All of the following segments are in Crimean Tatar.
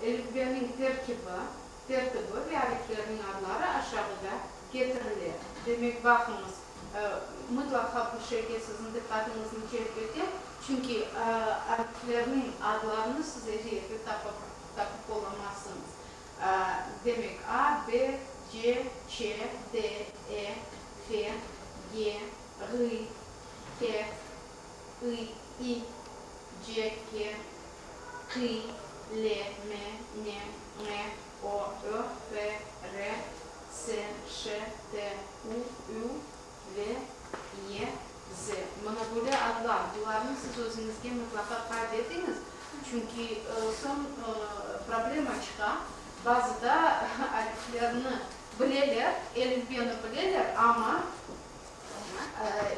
Elifbeniñ terkibi, tertibi ve ariflerniñ adları aşağıda ketirile. Demek, baqıñız, mıtlaqa bu şeyge siziñ diqqatıñıznı celp etem, çünki ariflerniñ adlarını siz er yerde tapıp tapıp olamazsıñız. Demek, A, B, C, Ç, D, E, F, G, Ğ, H, I, İ, C, K, Q, L, M, N, Ñ, O, Ö, P, R, S, Ş, T, U, Ü, V, Y, Z. Mına böyle adlar, bularnı siz özüñizge mıtlaqa qayd etiñiz, çünki soñ problema çıqa, bazıda ariflerni bileler, elifbeni bileler, amma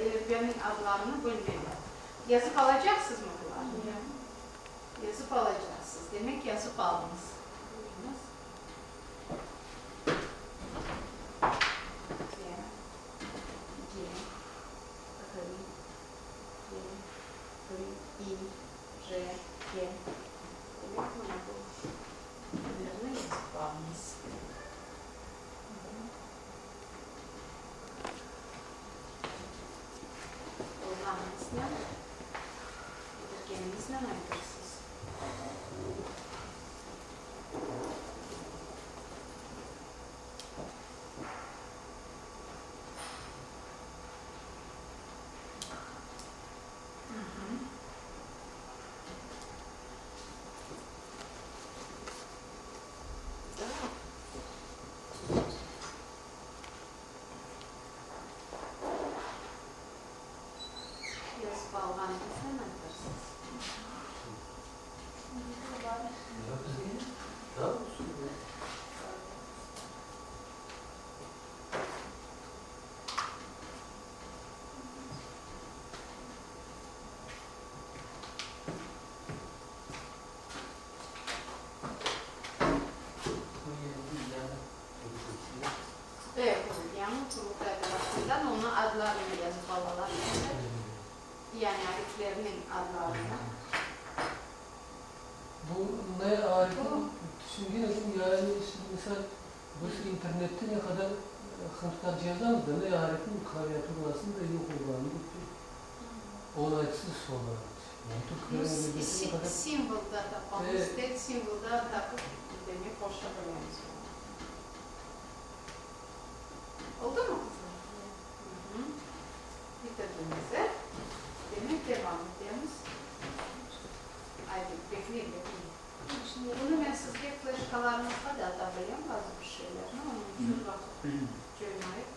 elifbeniñ adlarını bilmeyler. Yazıp alacaqsızmı bularnı? Yazıp alacaqsız. Demek, yazıp alıñız. Buyurıñız. T, G, Ğ, H, P, İ, J, K. Demek, mına bu harflerni yazıp alıñız. Olğanıñıznen, bitirgeniñiznen aytırsız. Yazıp alğanıñıznen aytırsız. E, bu yañı Qurultay tarafından onı adlarını yazıp alalar endi, yani ariflerniñ adlarını. Bu ne arifi tüşüngen edim, yani şimdi misal biz internette ne qadar qırımtatarca yazamız da, ne arifniñ klaviaturasında yoq olğanını onı aytsız soñra. Simvolda tapamız, tek simvolda tapıp, demek, qoşa bilemiz onı. Oldumı, qızlar? Bitirdiñiz, e? Demek, devam etemiz. Aydı, bekleyin, bekleyin. Bunı men sizge fleşkalarıñızğa da ata bilem, bazı bir şeylerni, onıñ içün vaqıt coymayıq.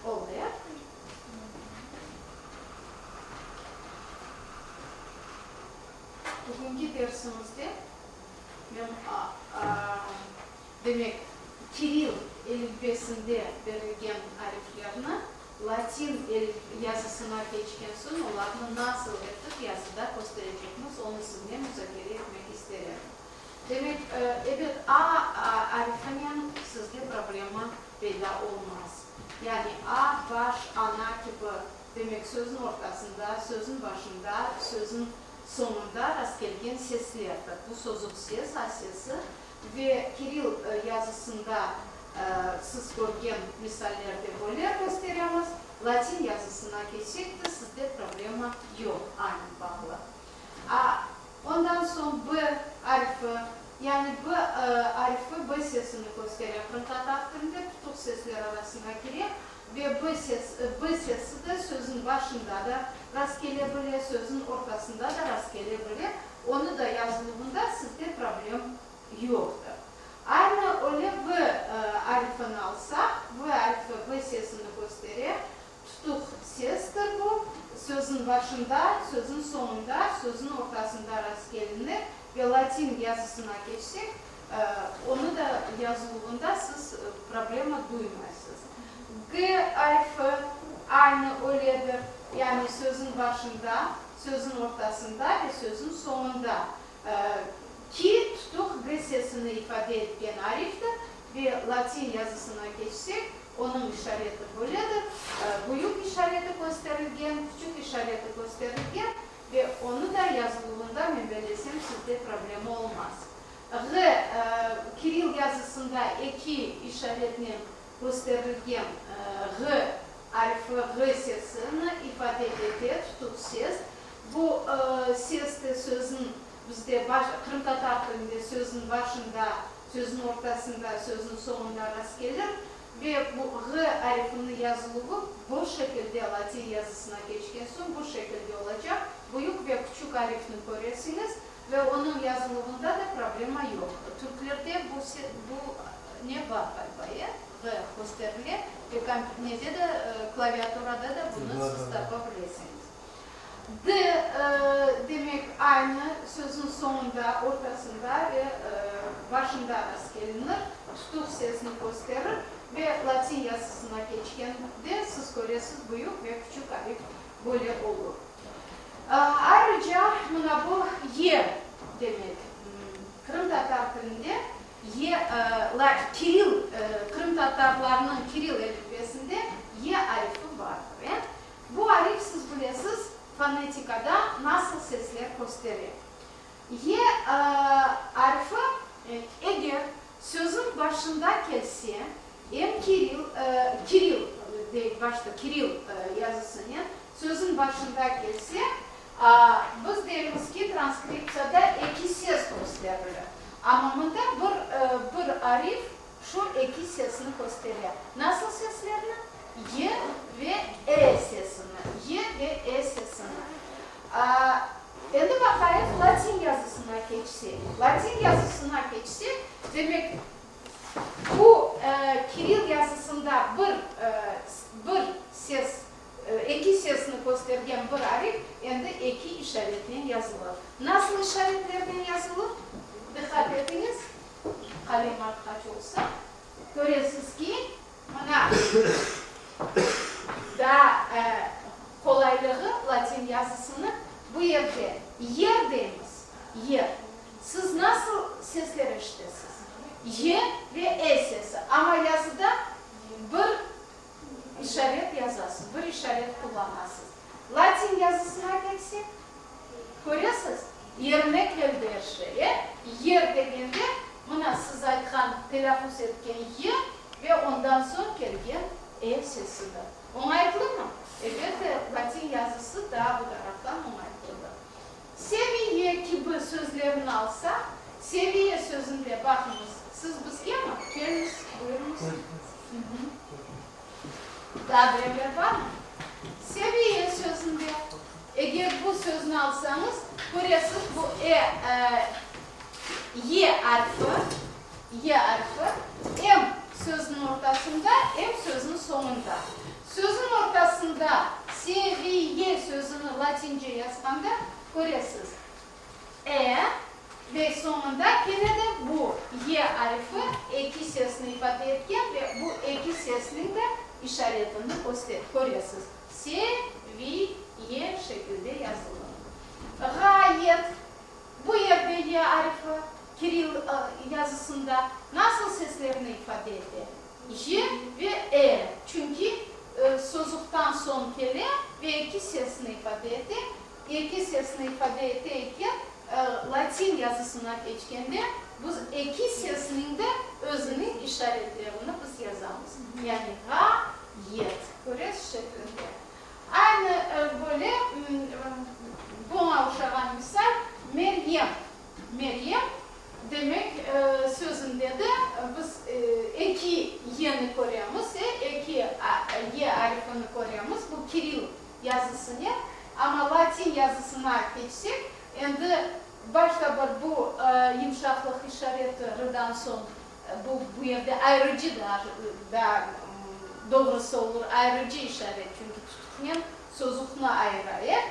Oldı, ya? Bugünki dersimizde men, demek, kirill elifbesinde berilgen ariflerni latin yazısına keçken soñ olarnı nasıl etip yazıda kösterecekmiz, onı siznen muzakere etmek ister edim. Demek, ebet, A arifinen sizde problema peyda olmaz. Yani A, baş, ana kibi, demek, sözün ortasında, sözün başında, sözün soñunda rastkelgen seslerdir. Bu sozuq ses, A sesi, ve kirill yazısında siz körgen misallerde böyle kösteremiz. Latin yazısına keçsek de, sizde problema yoq, Anen bağlı. A, ondan soñ B arfi, yani B arfi B sesini köstere qırımtatar tilinde, tutuq sesler arasına kire ve B ses, B sesi de sözüñ başında da rastkele bile, sözüñ ortasında da rastkele bile, onı da yazıluvında sizde problem yoqtır. Aynı öyle V arfini alsaq, V arfi V sesini köstere, Tutuq sestir bu, sözüñ başında, sözüñ soñunda, sözüñ ortasında rastkeline ve latin yazısına keçsek, onı da yazıluvında siz problema duymaysız. G arfi aynı öyledir, yani sözüñ başında, sözüñ ortasında ve sözüñ soñunda ki tutuq g sesini ifade etken ariftir ve latin yazısına keçsek, Onıñ işareti böyledir, büyük işareti kösterilgen, küçük işareti kösterilgen. sizde problema olmaz. Ğ, kirill yazısında eki işaretnen kösterilgen ğ arfi, ğ sesini ifade ete, tutuq ses. Bu ses de sözniñ bizde baş, qırımtatar tilinde sözniñ başında, sözniñ ortasında, sözniñ soñunda rastkelir. Ve bu ğ arifiniñ yazıluvı bu şekilde latin yazısına keçken soñ bu şekilde olacaq, büyük ve küçük arifni köresiñiz ve onıñ yazıluvında da problema yoq. Türklerde bu bu ne bar ğaliba, e? Ğ kösterile ve nede de, klaviaturada da bunı siz tapa bilesiñiz. D, demek, aynı sözniñ soñunda, ortasında ve başında rastkelinir, tutuq sesni kösterir ve latin yazısına keçkende siz köresiz büyük ve küçük arif böyle olur. Ayrıca mına bu y demek, qırımtatar tilinde y, kirill, qırımtatarlarnıñ kirill elifbesinde y arifi bardır. Bu arif, siz bilesiz, fonetikada nasıl sesler köstere. Y arfi, eger sözüñ başında kelse, em kirill, kirill deyik başta, kirill yazısınen, sözüñ başında kelse, biz deymiz ki, transkriptsiyada eki ses kösterilir. Amma mında bir, bir arif Şu eki sesni köstere. Nasıl seslerni? Y ve E sesini. Y ve E sesini. Endi baqayıq, latin yazısına keçsek. Latin yazısına keçsek, demek, bu kirill yazısında bir, bir ses, eki sesni köstergen bir arif endi eki işaretnen yazılır. Nasıl işaretlernen yazılır? Diqqat etiñiz. Qalem artqaç olsa, köresiz ki, mına daa qolaylığı latin yazısını bu yerde yer deymiz, yer. Siz nasıl sesler eşitesiz? Y ve e sesi. Amma yazıda bir işaret yazasız, bir işaret qullanasız. Latin yazısına kelsek, köresiz, yerine keldi er şey, e? Yer degende, mına siz aytqan, telâffuz etken y ve ondan soñ kelgen e sesidir. Oñaytlımı? Elbette, latin yazısı daa bu taraftan oñaytlıdır. Seviye kibi sözlerni alsaq, seviye sözünde, baqıñız, siz bizgemi? Keliñiz, buyurıñız. Daa birevler barmı? Seviye sözünde, eger bu sözni alsañız, köresiz, bu e, y arfi, y arfi em sözniñ ortasında, em sözniñ soñunda. Sözniñ ortasında seviye sözüni latince yazğanda, köresiz, E, ve soñunda kene de bu Y arifi eki sesni ifade etken ve bu eki sesniñ de işaretini köresiz, se, vi, ye şekilde yazılır. Ğayet, bu yerde Y arifi kirill yazısında nasıl seslerni ifade ete? Y ve E, çünki sozuqtan soñ kele ve eki sesni ifade ete, Eki sesni ifade ete eken, latin yazısına keçkende, biz eki sesniñ de özüniñ işaretlerini biz yazamız. Yani ğa-yet, köresiz, şeklinde. Aynı böyle, buña oşağan misal, Meryem. Meryem, demek, sözünde de biz eki y-ni köremiz, eki y arifini köremiz, bu kirill yazısınen, amma latin yazısına keçsek, endi başta bir bu yımşaqlıq işareti r-dan soñ, bu bu yerde ayırıcı da, daa doğrusı olur, ayırıcı işaret, çünki tutuqnen sozuqnı ayıra, e.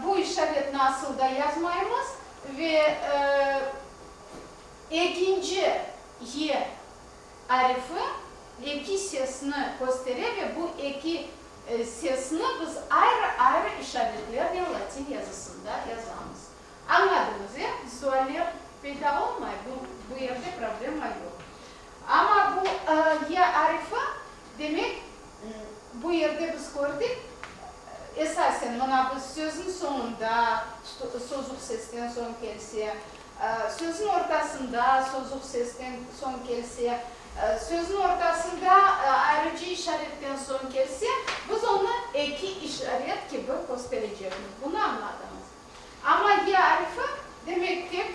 Bu işaretni asıl da yazmaymız ve ekinci y arifi eki sesni köstere ve bu eki Sesni biz ayrı-ayrı işaretlernen latin yazısında yazamız. Añladıñız, e? Sualler peyda olmay, bu, bu yerde problema yoq. Amma bu y arifi, demek, bu yerde biz kördik. Esasen, mına biz sözniñ soñunda, sozuq sesten soñ kelse, sözniñ ortasında sozuq sesten soñ kelse, sözniñ ortasında ayrıcı işaretten soñ kelse, biz onı eki işaret kibi kösterecekmiz. Bunı añladıñız. Amma ye arifi, demek, tek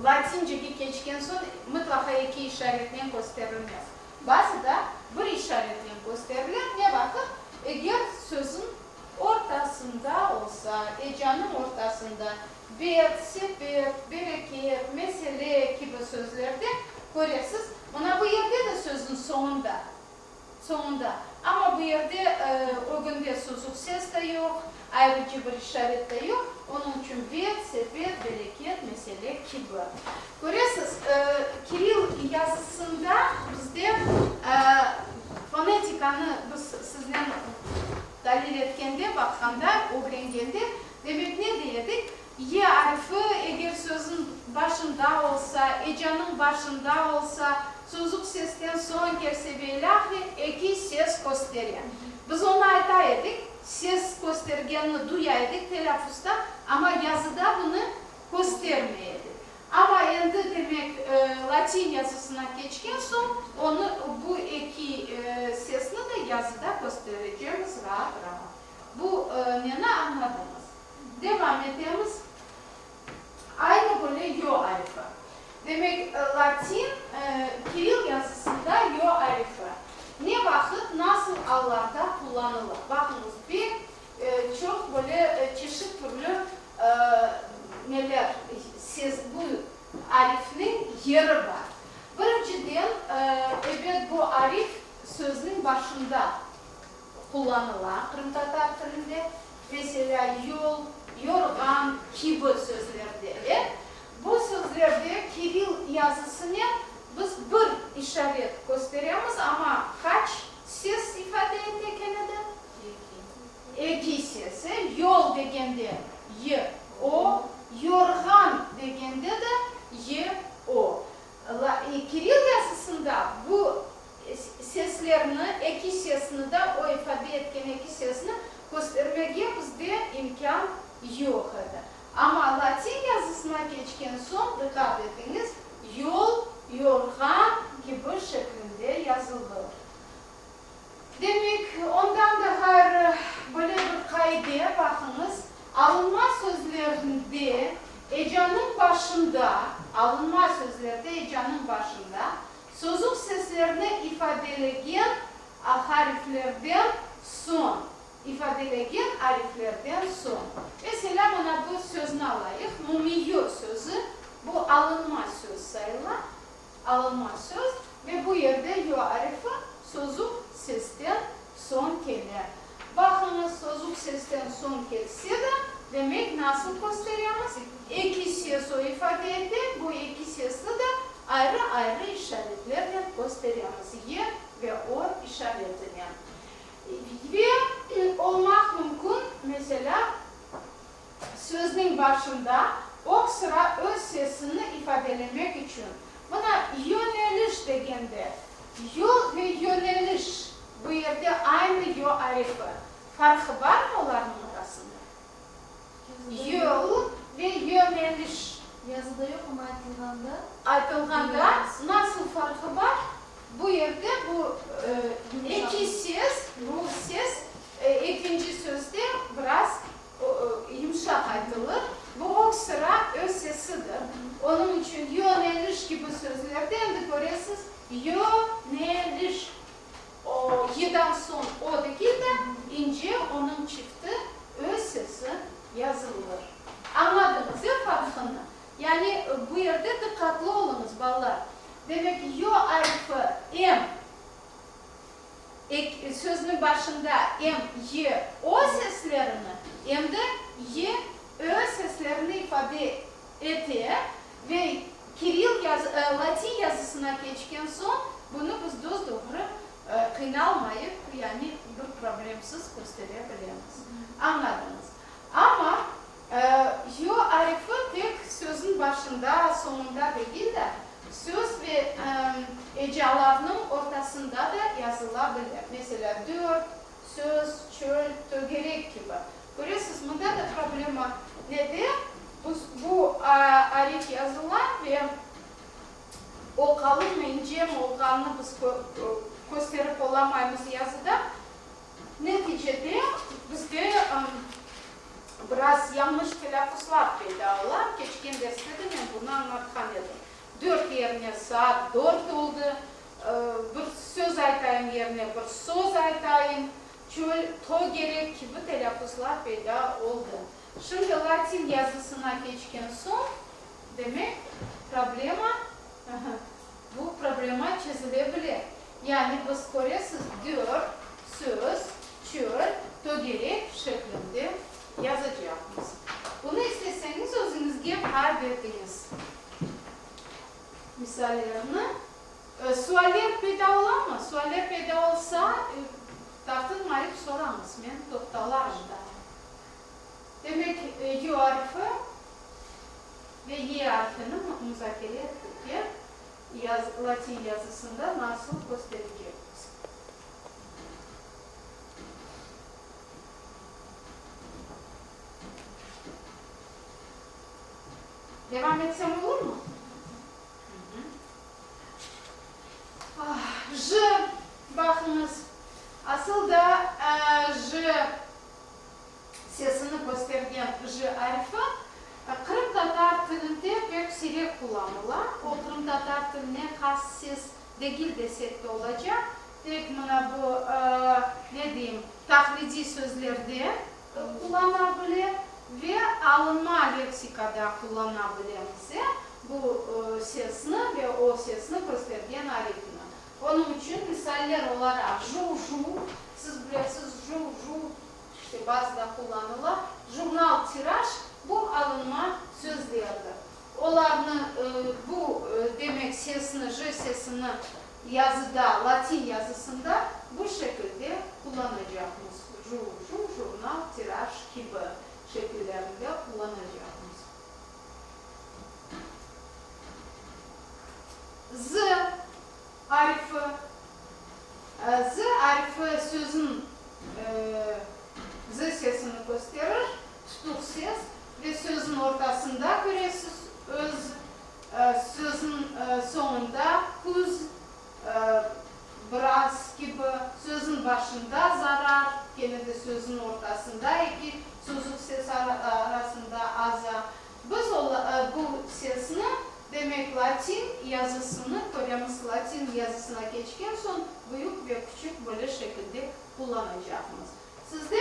latincege keçken soñ mıtlaqa eki işaretnen kösterilmez. Bazıda bir işaretnen kösterilir, ne vaqıt? Eger sözüñ ortasında olsa, ecanıñ ortasında, bet, sepet, bereket, mesele kibi sözlerde köresiz, mına bu yerde de sözüñ soñunda, soñunda, amma bu yerde ögünde sozuq ses de yoq, ayrıcı bir işaret de yoq, onıñ içün bet, sepet, bereket, mesele kibi. Köresiz, kiril yazısında bizde fonetikanı biz siznen talil etkende, baqqanda, ögrengende, demek ne dey edik? Y arfi eger sözüñ başında olsa, ecanıñ başında olsa, sozuq sesten soñ kelse ve ilâhre eki ses köstere. Biz onı ayta edik, ses köstergenini duya edik telâffuzda, amma yazıda bunı köstermey edi. Amma endi, demek, latin yazısına keçken soñ, onı, bu eki sesni de yazıda kösterecemiz raat-raat. Bu neni añladıñız? Devam etemiz. Aynı böyle yo arifi. Demek, latin, kiril yazısında yo arifi ne vaqıt, nasıl allarda qullanıla? Baqıñız, pek çoq böyle çeşit türlü neler, ses, bu arifniñ yeri bar. Birinciden, ebet, bu arif sözniñ başında qullanıla qırımtatar tilinde, meselâ, yol, yorğan kibi sözlerde. E, bu sözlerde kiril yazısınen biz bir işaret kösteremiz, amma qaç ses ifade ete kene de? Eki ses, e, yol degende y, o, yorğan degende de y, o. Kiril yazısında bu seslerni, eki sesni da, o ifade etken eki sesni köstermege bizde imkân yoq edi. Amma latin yazısına keçken soñ, diqqat etiñiz, yol, yorğan kibi şeklinde yazılır. Demek, ondan da ğayrı böyle bir qaide, baqıñız, alınma sözlerinde ecanıñ başında, alınma sözlerde ecanıñ başında sozuq seslerni ifadelegen harflerden soñ, ifadelegen ariflerden soñ. Meselâ, mına bu sözni alayıq, mumiyo sözü, bu alınma söz sayıla, Alınma söz ve bu yerde yo arifi sozuq sesten soñ kele. Baqıñız, sozuq sesten soñ kelse de, demek nasıl kösteremiz? Eki ses o ifade ete, bu eki sesni de ayrı-ayrı işaretlernen kösteremiz, y ve o işaretinen. Ve olmaq mümkün, meselâ, Sözniñ başında ög sıra öz sesini ifadelemek içün, mına yöneliş degende, yol ve yöneliş, bu yerde aynı yo arifi, farqı barmı olarnıñ arasında? Yol ve yöneliş. Yazıda yoq, amma aytılğanda. Aytılğanda nasıl farqı bar? Bu yerde bu eki ses, bu ses ekinci sözde biraz yımşaq aytılır. Bu ög sıra ö sesidir. Onıñ içün yöneliş kibi sözlerde endi köresiz, yö-ne-liş, o, y-dan soñ o degil de, ince onıñ çifti ö sesi yazılır. Añladıñız, e, farqını? Yani bu yerde diqqatlı oluñız, balalar. Demek, yo arfi em Ek, sözniñ başında em y, o seslerini, em de y, ö seslerini ifade ete ve kiril yaz, latin yazısına keçken soñ bunı biz dos-doğru qıynalmayıp, yani bir problemsiz köstere bilemiz. Añladıñız. Amma yo arifi tek sözniñ başında, soñunda degil de, söz ve ecalarnıñ ortasında da yazıla bile. Meselâ, dört. Söz, çöl, tögerek kibi. Köresiz, mında da problema nede? Bu arif yazıla ve o qalınmı, incemi olğanını biz kösterip olamaymız yazıda. Neticede bizde biraz yañlış telâffuzlar peyda ola. Keçken derste de men bunı añlatqan edim. Dört yerine saat dört oldı, bir söz aytayım yerine bir soz aytayım, çöl, tögerek kibi telâffuzlar peyda oldı. Şimdi latin yazısına keçken soñ, demek, problema, bu problema çezile bile. Yani biz, köresiz, dört, söz, çöl, tögerek şeklinde yazacaqmız. Bunı isteseñiz özüñizge qayd etiñiz. Misallerni. Sualler peyda olamı? Sualler peyda olsa, tartınmayıp sorañız, men toqtalarım da. Demek, yu arfi ve ye arfini muzakere ettik, ya? Yaz, latin yazısında nasıl kösterecekmiz? Devam etsem olurmı? J, baqıñız, asıl da J sesini köstergen J arfi qırımtatar tilinde pek siyrek qullanıla. O, qırımtatar tiline has ses degil desek de olacaq. Tek mına bu, ne deyim, taqlidiy sözlerde qullana bile ve alınma leksikada qullana bilemiz bu sesni ve o sesni köstergen arifni. Onıñ içün misaller olaraq ju-ju, siz bilesiz, ju-ju, işte bazıda qullanıla, jurnal, tiraj, bu alınma sözlerdir. Olarnı, bu, demek, sesni, j sesini yazıda, latin yazısında bu şekilde qullanacaqmız, ju, ju, jurnal, tiraj kibi şekillerinde qullanacaqmız. Z arifi, Z arifi sözün z sesini kösterir, tutuq ses, ve sözün ortasında köresiz, öz, sözün soñunda küz, biraz kibi, sözün başında zarar, kene de sözün ortasında eki sozuq ses arasında aza. Biz bu sesni, demek, latin yazısını köremiz, latin yazısına keçken soñ büyük ve küçük böyle şekilde qullanacaqmız. Sizde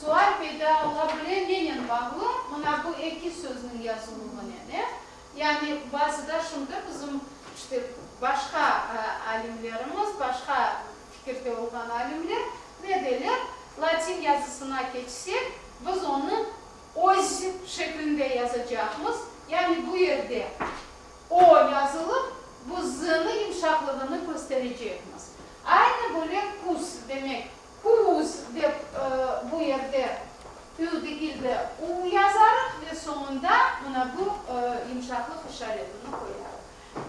sual peyda ola bile, nenen bağlı mına bu eki sözniñ yazıluvınen, e? Yani bazıda şimdi bizim işte başqa alimlerimiz, başqa fikirde olğan alimler ne deyler, latin yazısına keçsek, biz onı öz şeklinde yazacaqmız, yani bu yerde o yazılıp, bu z-nı yımşaqlığını kösterecekmiz. Aynı böyle küz, demek, küz dep bu yerde ü degil de u yazarıq ve soñunda mına bu yımşaqlıq işaretini qoyarıq.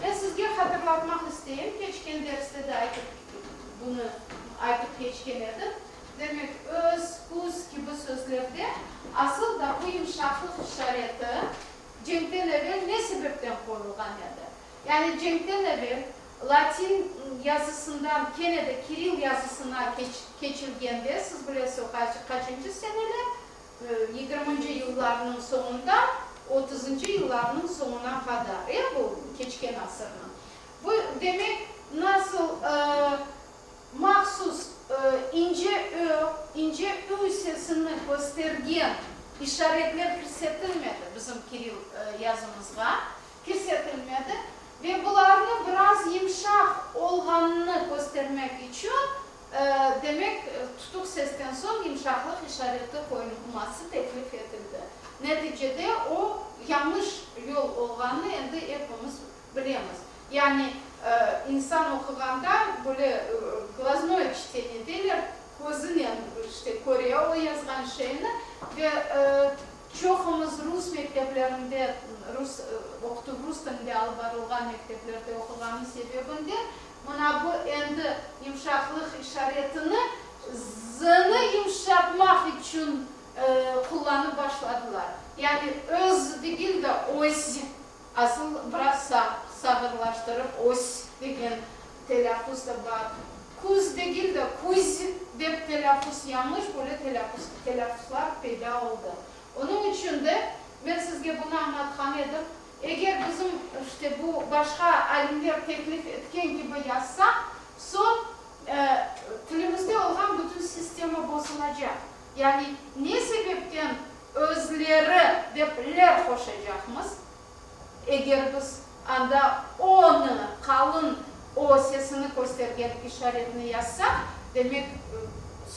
Ve sizge hatırlatmaq isteyim, keçken derste de aytıp, bunı aytıp keçken edim, demek, öz, küz kibi sözlerde asıl da bu yımşaqlıq işareti cenkten evel ne sebepten qoyulğan edi? Yani cenkten evel latin yazısından kene de kiril yazısına keçilgende, siz bilesiz o qaçıncı seneler, yigirminci yıllarnıñ soñundan otuzıncı yıllarnıñ soñuna qadar, e, bu keçken asırnıñ. Bu, demek, nasıl mahsus ince ö, ince ü sesini köstergen işaretler kirsetilmedi bizim kiril yazımızğa, kirsetilmedi ve bularnı biraz yımşaq olğanını köstermek içün, demek, tutuq sesten soñ yımşaqlıq işareti qoyulması teklif etildi. Neticede o, yañlış yol olğanını endi epimiz bilemiz. Yani, insan oquğanda böyle glaznoye çteniye deyler, közünen işte köre o yazğan şeyni ve çoqumız rus mekteplerinde, rus oqutuv rus tilinde alıp barılğan mekteplerde oquğanı sebebinden. Mına bu endi yımşaqlıq işaretini z-nı yımşatmaq içün qullanıp başladılar. Yani öz degil de öz, asıl biraz sağırlaştırıp ös degen telâffuz da bar. Küz degil de küz dep telâffuz yañlış böyle telâffuz telâffuzlar peyda oldı. Onıñ içün de men sizge bunı añlatqan edim, eger bizim işte bu başqa alimler teklif etken kibi yazsaq, soñ tilimizde olğan bütün sistema bozulacaq. Yani ne sebepten özleri dep ler qoşacaqmız, eger biz anda o-nı, qalın o sesini köstergen işaretni yazsaq, demek,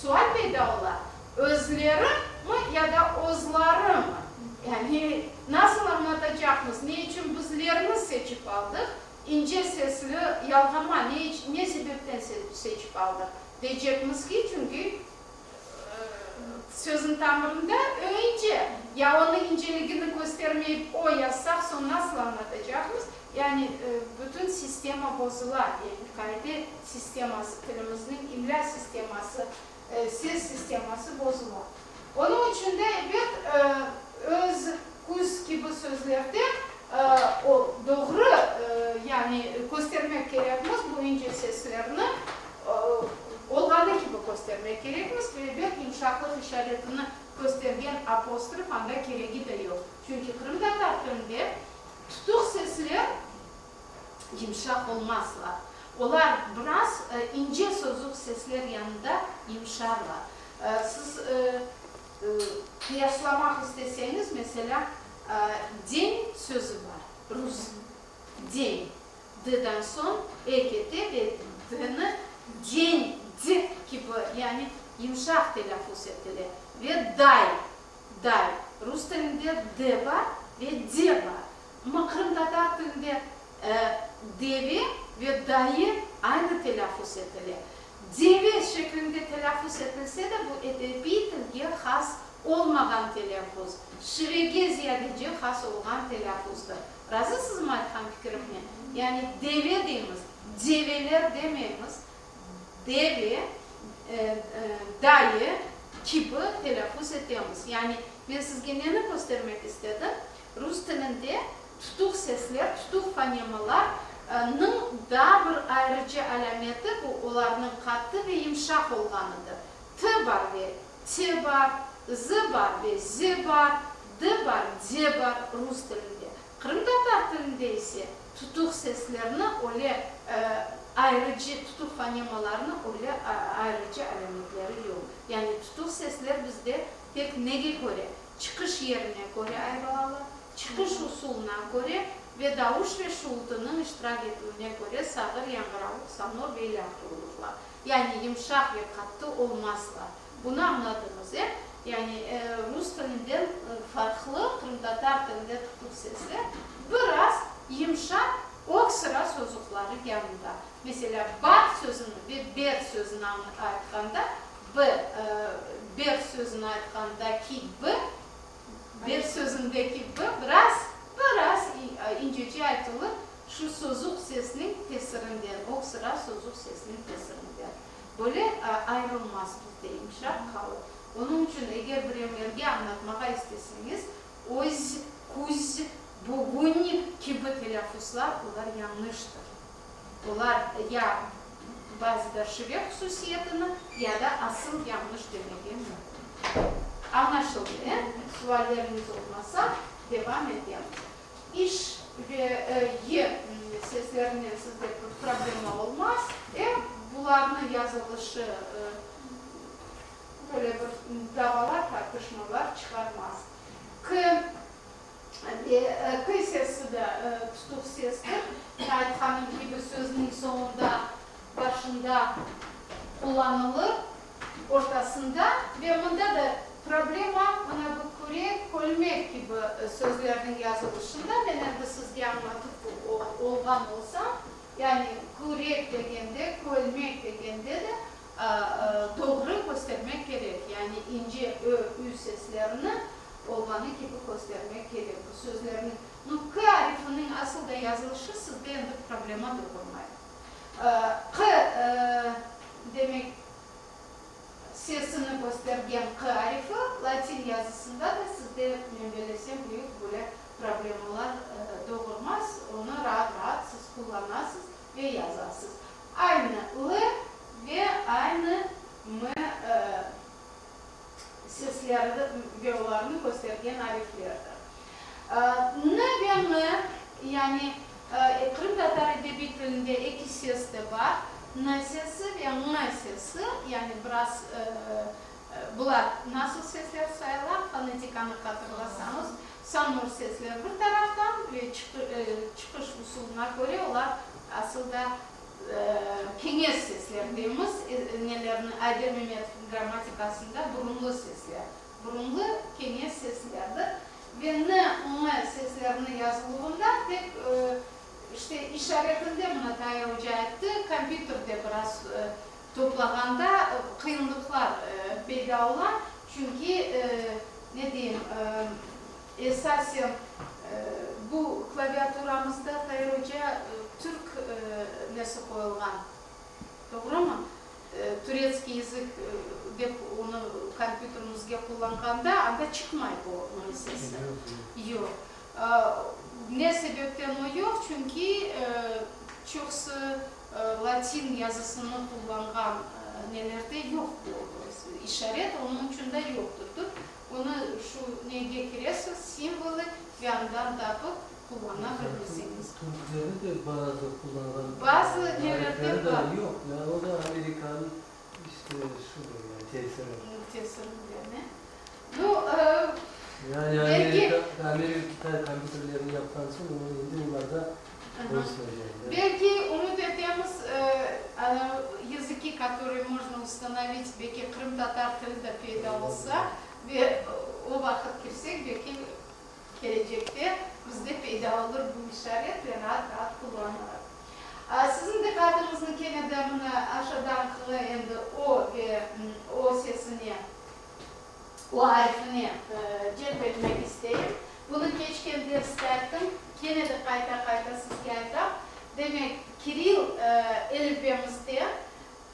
sual peyda ola, özleri mi ya da ozları mı? Yani nasıl añlatacaqmız, ne içün biz lerni seçip aldıq, ince sesli yalğama ne ne sebepten seçip aldıq? Deycekmiz ki, çünki Sözüñ tamırında ö ince. Ya onıñ inceligini köstermeyip o yazsaq, soñ nasıl añlatacaqmız? Yani bütün sistema bozula, yani qaide sisteması, tilimizniñ imlâ sisteması, ses sisteması bozula. Onıñ içün de, ebet, öz, küz kibi sözlerde o doğru, yani köstermek kerekmiz bu ince seslerni. Olğanı kibi köstermek kerekmiz ve ebet yımşaqlıq işaretini köstergen apostrof anda keregi de yoq. Çünki qırımtatar tilinde tutuq sesler yımşaq olmazlar. Olar biraz ince sozuq sesler yanında yımşarlar. Siz qıyaslamaq isteseñiz, meselâ, den sözü bar, rus, den. D-dan soñ e kete ve d-ni deñ, d kibi, yani yımşaq telâffuz etile ve day, day. Rus tilinde d bar ve de bar. Amma qırımtatar tilinde deve ve dayı aynı telâffuz etile. Deve şeklinde telâffuz etilse de, bu edebiy tilge has olmağan telâffuz, şivege ziyadece has olğan telâffuzdır. Razısızmı aytqan fikirimnen? Yani deve deymiz, develer demeymiz, deve, dayı kibi telâffuz etemiz. Yani men sizge neni köstermek istedim? Rus tilinde tutuq sesler, tutuq fonemalar, nıñ daa bir ayrıca alâmeti bu olarnıñ qattı ve yımşaq olğanıdır. T bar ve T bar, Z bar ve Z bar, D bar, D bar rus tilinde. Qırımtatar tilinde ise tutuq seslerni öyle ayrıcı, tutuq fonemalarnı öyle ayrıcı alâmetleri yoq. Yani tutuq sesler bizde tek nege köre? Çıqış yerine köre ayrılalar, çıqış usulına köre ve davuş ve şuvultınıñ iştirak etüvine köre sağır, yañğıravuq, sonor ve ilâhre olurlar. Yani yımşaq ve qattı olmazlar. Bunı añladıñız, e? Yani rus tilinden farqlı qırımtatar tilinde tutuq sesler biraz yımşaq ög sıra sozuqları yanında. Meselâ, bar sözüni ve ber sözüni aytqanda, b, ber sözüni aytqandaki b, ber sözündeki b biraz, biraz incece aytılır, Şu sozuq sesniñ tesirinden, ög sıra sozuq sesniñ tesirinden böyle ayrılmaz bizde yımşaq qalır. Onıñ içün eger birevlerge añlatmağa isteseñiz, öz, küz, bugün kibi telâffuzlar, olar yañlıştır. Olar ya bazıda şive hususiyetini, ya da asıl yañlış demege mümkün. Añlaşıldı, e? Sualleriñiz olmasa, devam etemiz. İş ve y seslerinen sizde bir problema olmaz. E, bularnıñ yazılışı böyle bir davalar, tartışmalar çıqarmaz. K ve k sesi de tutuq sestir. Aytqanım kibi, sözniñ soñunda, başında qullanılır. Ortasında ve mında da problema mına bu kürek, kölmek kibi sözlerniñ yazılışında, men endi sizge añlatıp olğan olsam, yani kürek degende, kölmek degende de doğru köstermek kerek, yani ince ö, ü seslerini olğanı kibi köstermek kerek bu sözlerniñ. Nu, k arifiniñ asıl da yazılışı sizde endi problema doğurmay. Q, demek, sesini köstergen Q arifi latin yazısında da sizde, men bellesem, büyük böyle problemalar doğurmaz, onı raat-raat siz qullanasız ve yazasız. Aynı L ve aynı M sesleri ve olarnı köstergen ariflerdir. N ve M, yani qırımtatar edebiy tilinde eki ses de bar, N sesi ve Ñ sesi, yani biraz bular nasıl sesler sayıla, fonetikanı hatırlasañız, sonor sesler bir taraftan ve çıqış usulına köre olar asıl da Keñeş sesler deymiz, nelerni, Ayder Memetovnıñ grammatikasında burunlı sesler, burunlı keñeş seslerdir. Ve n, ñ sesleriniñ yazıluvında tek, işte, işaretinde, mına Tair oca ayttı, kompyuterde biraz toplağanda qıyınlıqlar peyda ola, çünki, ne deyim, Esasen, bu klaviaturamızda, Tair oca, türk nesi qoyulğan, doğrumı? Turetskiy yazık dep onı kompyuterimizge qullanğanda, anda çıqmay bu ñ sesi. Yoq. Ne sebepten o yoq? Çünki çoqusı latin yazısını qullanğan nelerde yoq bu işaret, onıñ içün de yoqtır. Onı şu nege kiresiz, simvolı, ve andan tapıp qullana bilesiñiz. Türkleri de bazı qullanğan Bazı nelerde arifleri bar. de yoq. Yani o da amerikan işte şudır yani tesiri. Tesirinde, ne? Nu, Yani belki. Amerika, Amerika Kitay kompyuterlerini yapqan soñ, onı endi olarda olsun yani. Belki, ümüt etemiz, yazıki, kotorıy mojno ustanovit, belki qırımtatar tili de peyda olsa ve o vaqıt kirsek, belki kelecekte bizde peyda olur bu işaret ve raat-raat qullanırıq. Siziñ diqqatıñıznı kene de mına aşağıdan q endi o ve o sesine, o arifine celp etmek isteyim. Bunı keçken derste ayttım, kene de qayta-qayta sizge aytam. Demek, kiril elifbemizde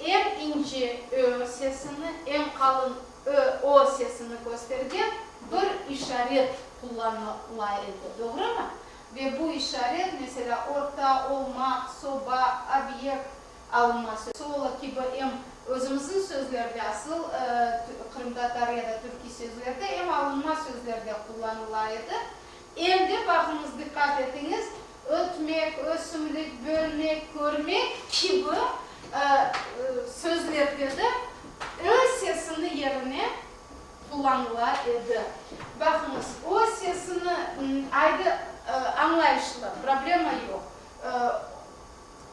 em ince ö sesini, em qalın ö, o sesini köstergen bir işaret qullanıla edi, doğrumı? Ve bu işaret, meselâ, orta, olmaq, soba, obyekt, Alınma solo kibi em özümizniñ sözlerde, asıl qırımtatar ya da türkiy sözlerde, em alınma sözlerde qullanıla edi. Em de, baqıñız, diqqat etiñiz, ötmek, ösümlik, bölmek, körmek kibi sözlerde de ö sesini yerine qullanıla edi. Baqıñız, ö sesini, aydı, añlayışlı, problema yoq.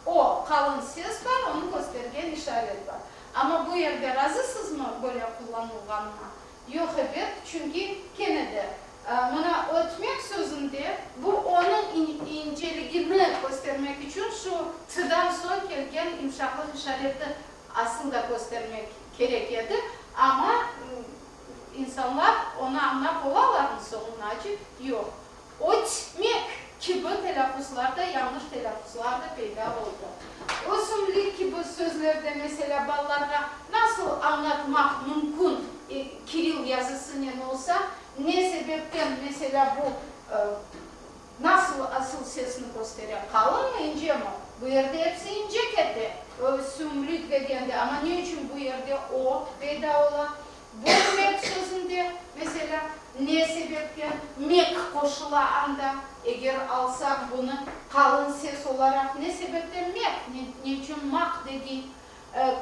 O, qalın ses bar, onı köstergen işaret bar. Amma bu yerde razısızmı böyle qullanılğanına? Yoq, ebet, çünki, kene de, mına ötmek sözünde bu onıñ inceligini köstermek içün şu t-dan soñ kelgen yımşaqlıq işareti asıl da köstermek kerek edi, amma insanlar onı añlap olalarmı soñunace? Yoq. Ötmek kibi telâffuzlar da, yañlış telâffuzlar da peyda oldı. Ösümlik kibi sözlerde, meselâ, balalarğa nasıl añlatmaq mümkün, kiril yazısınen olsa, ne sebepten, meselâ, bu nasıl asıl sesni köstere, qalınmı, incemi? Bu yerde episi ince kete, ösümlik degende, amma ne içün bu yerde o peyda ola? Bölmek sözünde, meselâ, ne sebepten mek qoşula anda, eger alsaq bunı qalın ses olaraq, ne sebepten mek, ne içün maq degil,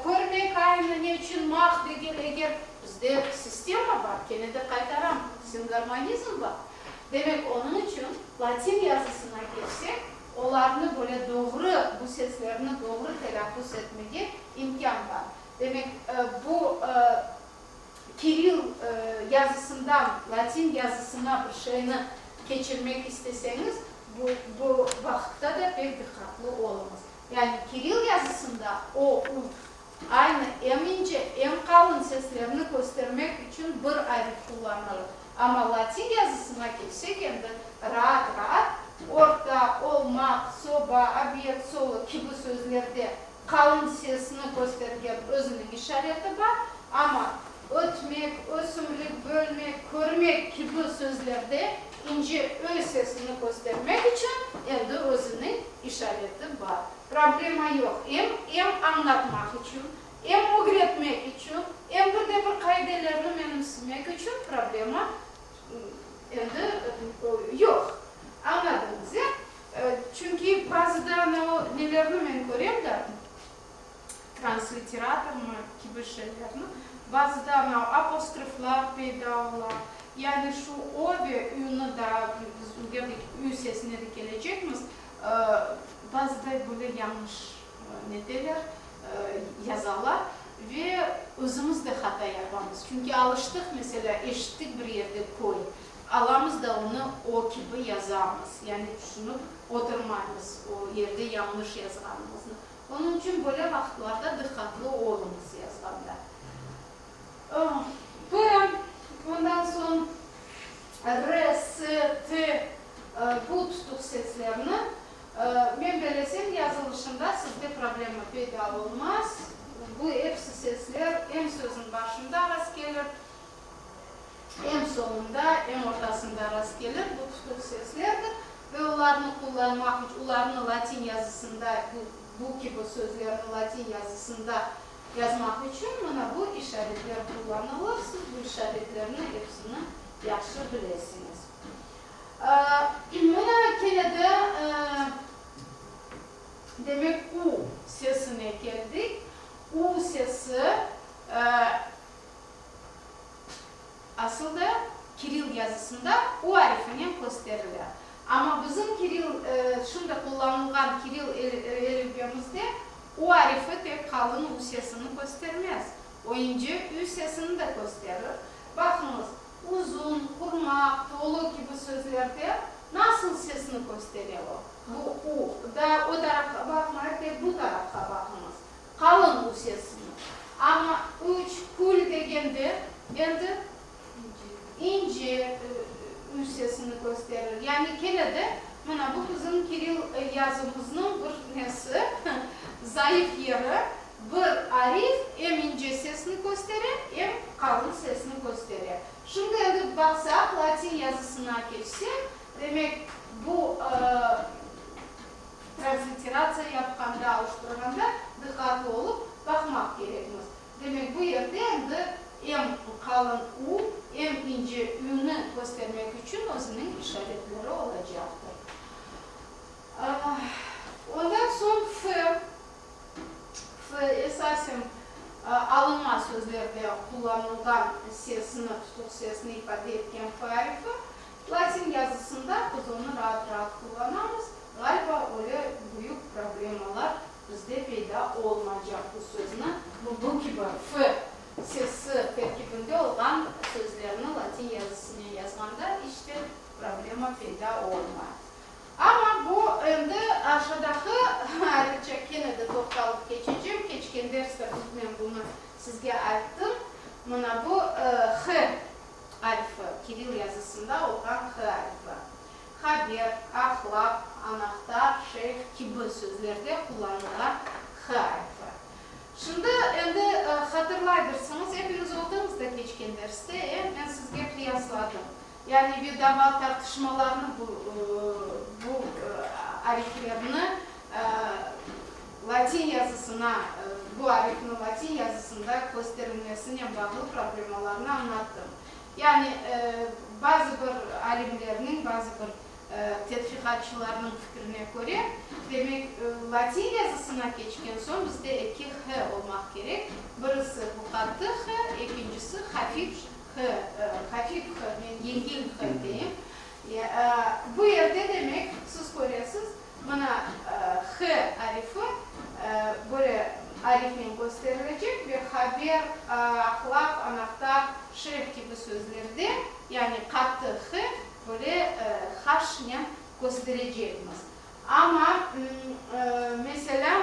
körmek aynı, ne içün maq degil, eger bizde sistema bar, kene de qaytaram, singarmonizm bar, demek, onıñ içün latin yazısına keçsek, olarnı böyle doğru, bu seslerni doğru telâffuz etmege imkân bar. Demek, bu kiril yazısından latin yazısına bir şeyni keçirmek isteseñiz, bu, bu vaqıtta da pek diqqatlı oluñız. Yani kiril yazısında o, u aynı em ince, em qalın seslerni köstermek içün bir arif qullanılır. Amma latin yazısına keçsek endi raat-raat orta, olmaq, soba, obyekt, solo kibi sözlerde. Qalın sesni köstergen özüniñ işareti bar, amma ötmek, ösümlik, bölmek, körmek kibi sözlerde ince ö sesini köstermek içün endi özüniñ işareti bar. Problema yoq, em em añlatmaq içün, em ögretmek içün, em bir de bir qaidelerni menimsimek içün problema endi yoq. Añladıñız, ya? Çünki bazıda ana o nelerni men körem da, transliteratormı kibi şeylerni, bazıda ana o apostroflar peyda ola, yani şu o ve ü-ni da biz ilgeride ü sesine de kelecekmiz, bazıda böyle yañlış neteler, yazalar ve özümiz de hata yapamız. Çünki alıştıq, meselâ, eşittik bir yerde köy, Alamız da onı o kibi yazamız, yani tüşünip oturmaymız o yerde yañlış yazğanımıznı. Onıñ içün böyle vaqıtlarda diqqatlı oluñız yazğanda. P, ondan soñ R, S, T bu tutuq seslerni men belesem yazılışında sizde problema peyda olmaz. Bu episi sesler em sözüñ başında rastkelir, Em soñunda, em ortasında rastkelir bu tutuq seslerdir ve olarnı qullanmaq iç olarnı latin yazısında bu bu kibi sözlerni latin yazısında yazmaq içün mına bu işaretler qullanılır. Siz bu işaretlerni epsini yahşı bilesiñiz. Mına kene de, demek, u sesine keldik. U sesi, Asıl da, kiril yazısında u arifinen kösterile. Amma bizim kiril, şimdi qullanılğan kiril elifbemizde u arifi tek qalın u sesini köstermez, o ince ü sesini de kösterir. Baqıñız, uzun, qurmaq, tolu kibi sözlerde nasıl sesni köstere o? Bu u. Da o tarafqa baqmayıp, tek bu tarafqa baqıñız. Qalın u sesini. Amma üç, kül degende endi ince ü sesini kösterir. Yani kene de mına bu bizim kiril yazımıznıñ bir nesi, zayıf yeri, bir arif em ince sesini köstere, em qalın sesini köstere. Şimdi endi baqsaq, latin yazısına keçsek, demek, bu Transliteratsiya yapqanda, alıştırğanda diqqatlı olıp baqmaq kerekmiz. Demek, bu yerde endi em qalın u, em ince ü-ni köstermek içün özüniñ işaretleri olacaqtır. Ondan soñ f, f esasen alınma sözlerde qullanılğan sesni, tutuq sesni ifade etken f arifi. Latin yazısında biz onı raat-raat qullanamız, ğaliba öyle büyük problemalar bizde peyda olmaycaq bu sözni, bu kibi f sesi terkibinde olğan sözlerni latin yazısınen yazğanda iç te problema peyda olmay. Amma bu endi aşadaqı ayrıca kene de toqtalıp keçecem, keçken derste men bunı sizge ayttım, mına bu h arifi, kiril yazısında olğan h arifi, haber, ahlaq, anahtar, şeyh kibi sözlerde qullanılğan h arifi. Şimdi endi hatırlaydırsıñız, epiñiz oldıñız da keçken derste, e, men sizge qıyasladım. Yani ve dava tartışmalarnı bu, bu ariflerni latin yazısına, bu arifni latin yazısında kösterilmesinen bağlı problemalarnı añlattım. Yani bazı bir alimlerniñ, bazı bir tedqiqatçılarnıñ fikrine köre, demek, latin yazısına keçken soñ bizde eki h olmaq kerek, birisi bu qattı h, ekincisi hafif h, hafif h, men yengil h deyim. Bu yerde, demek, siz köresiz, Mına h arifi böyle arifnen kösterilecek ve haber, ahlaq, anahtar, şef kibi sözlerde, yani qattı h böyle haşnen kösterecekmiz. Amma, meselâ,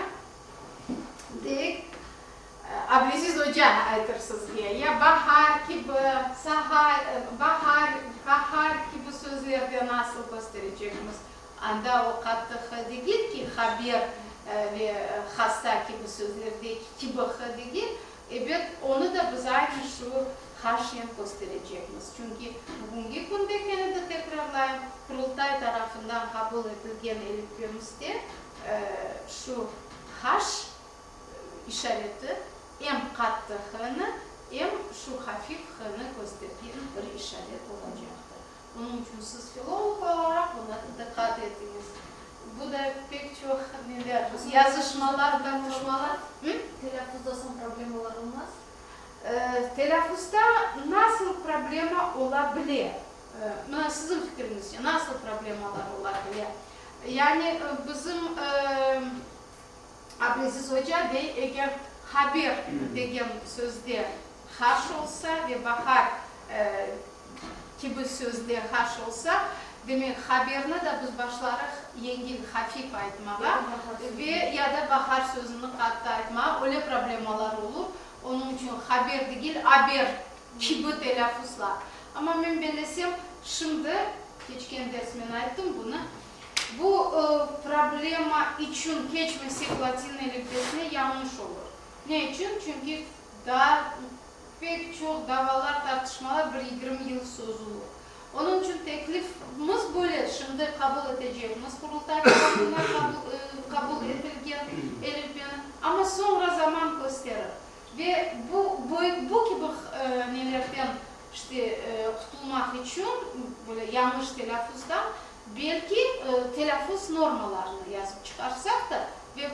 deyik, Ableziz oca aytır sizge, ya bahar kibi, sahar, bahar, qahar kibi sözlerde nasıl kösterecekmiz? Anda o qattı h degil ki, haber. Ve hasta kibi sözlerdeki kibi h degil, ebet, onı da biz aynı şu haşnen kösterecekmiz. Çünki bugüngi künde, kene de tekrarlayım, Qurultay tarafından qabul etilgen elifbemizde şu haş işareti em qattı h-nı, em şu hafif h-nı köstergen bir işaret olacaqtır. Onıñ içün siz filolog olaraq buna diqqat etiñiz. Bu da pek çoq neler, yazışmalar, tartışmalar. Telâffuzda soñ problemalar olmaz? Telâffuzda nasıl problema ola bile? Mına siziñ fikiriñizce nasıl problemalar ola bile? Yani bizim Abdülaziz oca dey, eger haber degen sözde haş olsa ve bahar kibi sözde haş olsa, demek, haberni da biz başlarıq yengil, hafif aytmağa ve ya da bahar sözüni qattı aytmağa, öyle problemalar olur. Onıñ içün haber degil, aber kibi telâffuzlar. Amma men bellesem, şimdi, keçken ders men ayttım bunı, bu problema içün keçmesek latin elifbesine yañlış olur. Ne içün? Çünki daa Pek çoq davalar, tartışmalar bir 20 yıl sozulır. Onıñ içün teklifimiz böyle, şimdi qabul etecekmiz Qurultay tarafından qabul etilgen elifbeni, amma soñra zaman kösterir. Ve bu bu kibi nelerden işte qutulmaq içün, böyle yañlış telâffuzdan, belki telâffuz normalarını yazıp çıqarsaq da, Ve,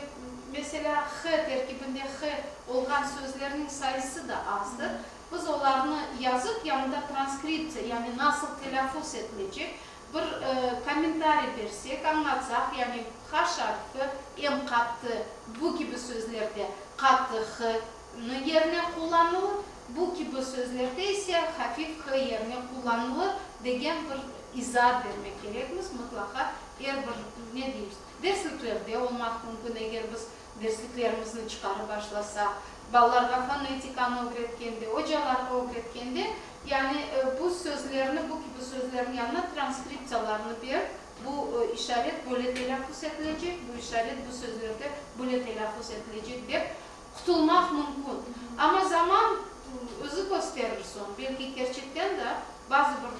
meselâ, h terkibinde h olğan sözlerniñ sayısı da azdır. Biz olarnı yazıp, yanında transkriptsiya, yani nasıl telâffuz etilecek, bir kommentariy bersek, añlatsaq, yani h harfi em qattı, bu kibi sözlerde qattı h nı yerine qullanılır, bu kibi sözlerde ise hafif h yerine qullanılır degen bir izaat bermek kerekmiz mıtlaqa er bir, ne deymiz, Dersliklerde olmaq mümkün, eger biz dersliklerimizni çıqarıp başlasaq, balalarğa fonetikanı ögretkende, ocalarğa ögretkende, yani bu sözlerni, bu kibi sözlerniñ yanına transkriptsiyalarını berip, bu işaret böyle telâffuz etilecek, bu işaret bu sözlerde böyle telâffuz etilecek dep qutulmaq mümkün. Amma zaman özü kösterir soñ, belki kerçekten de bazı bir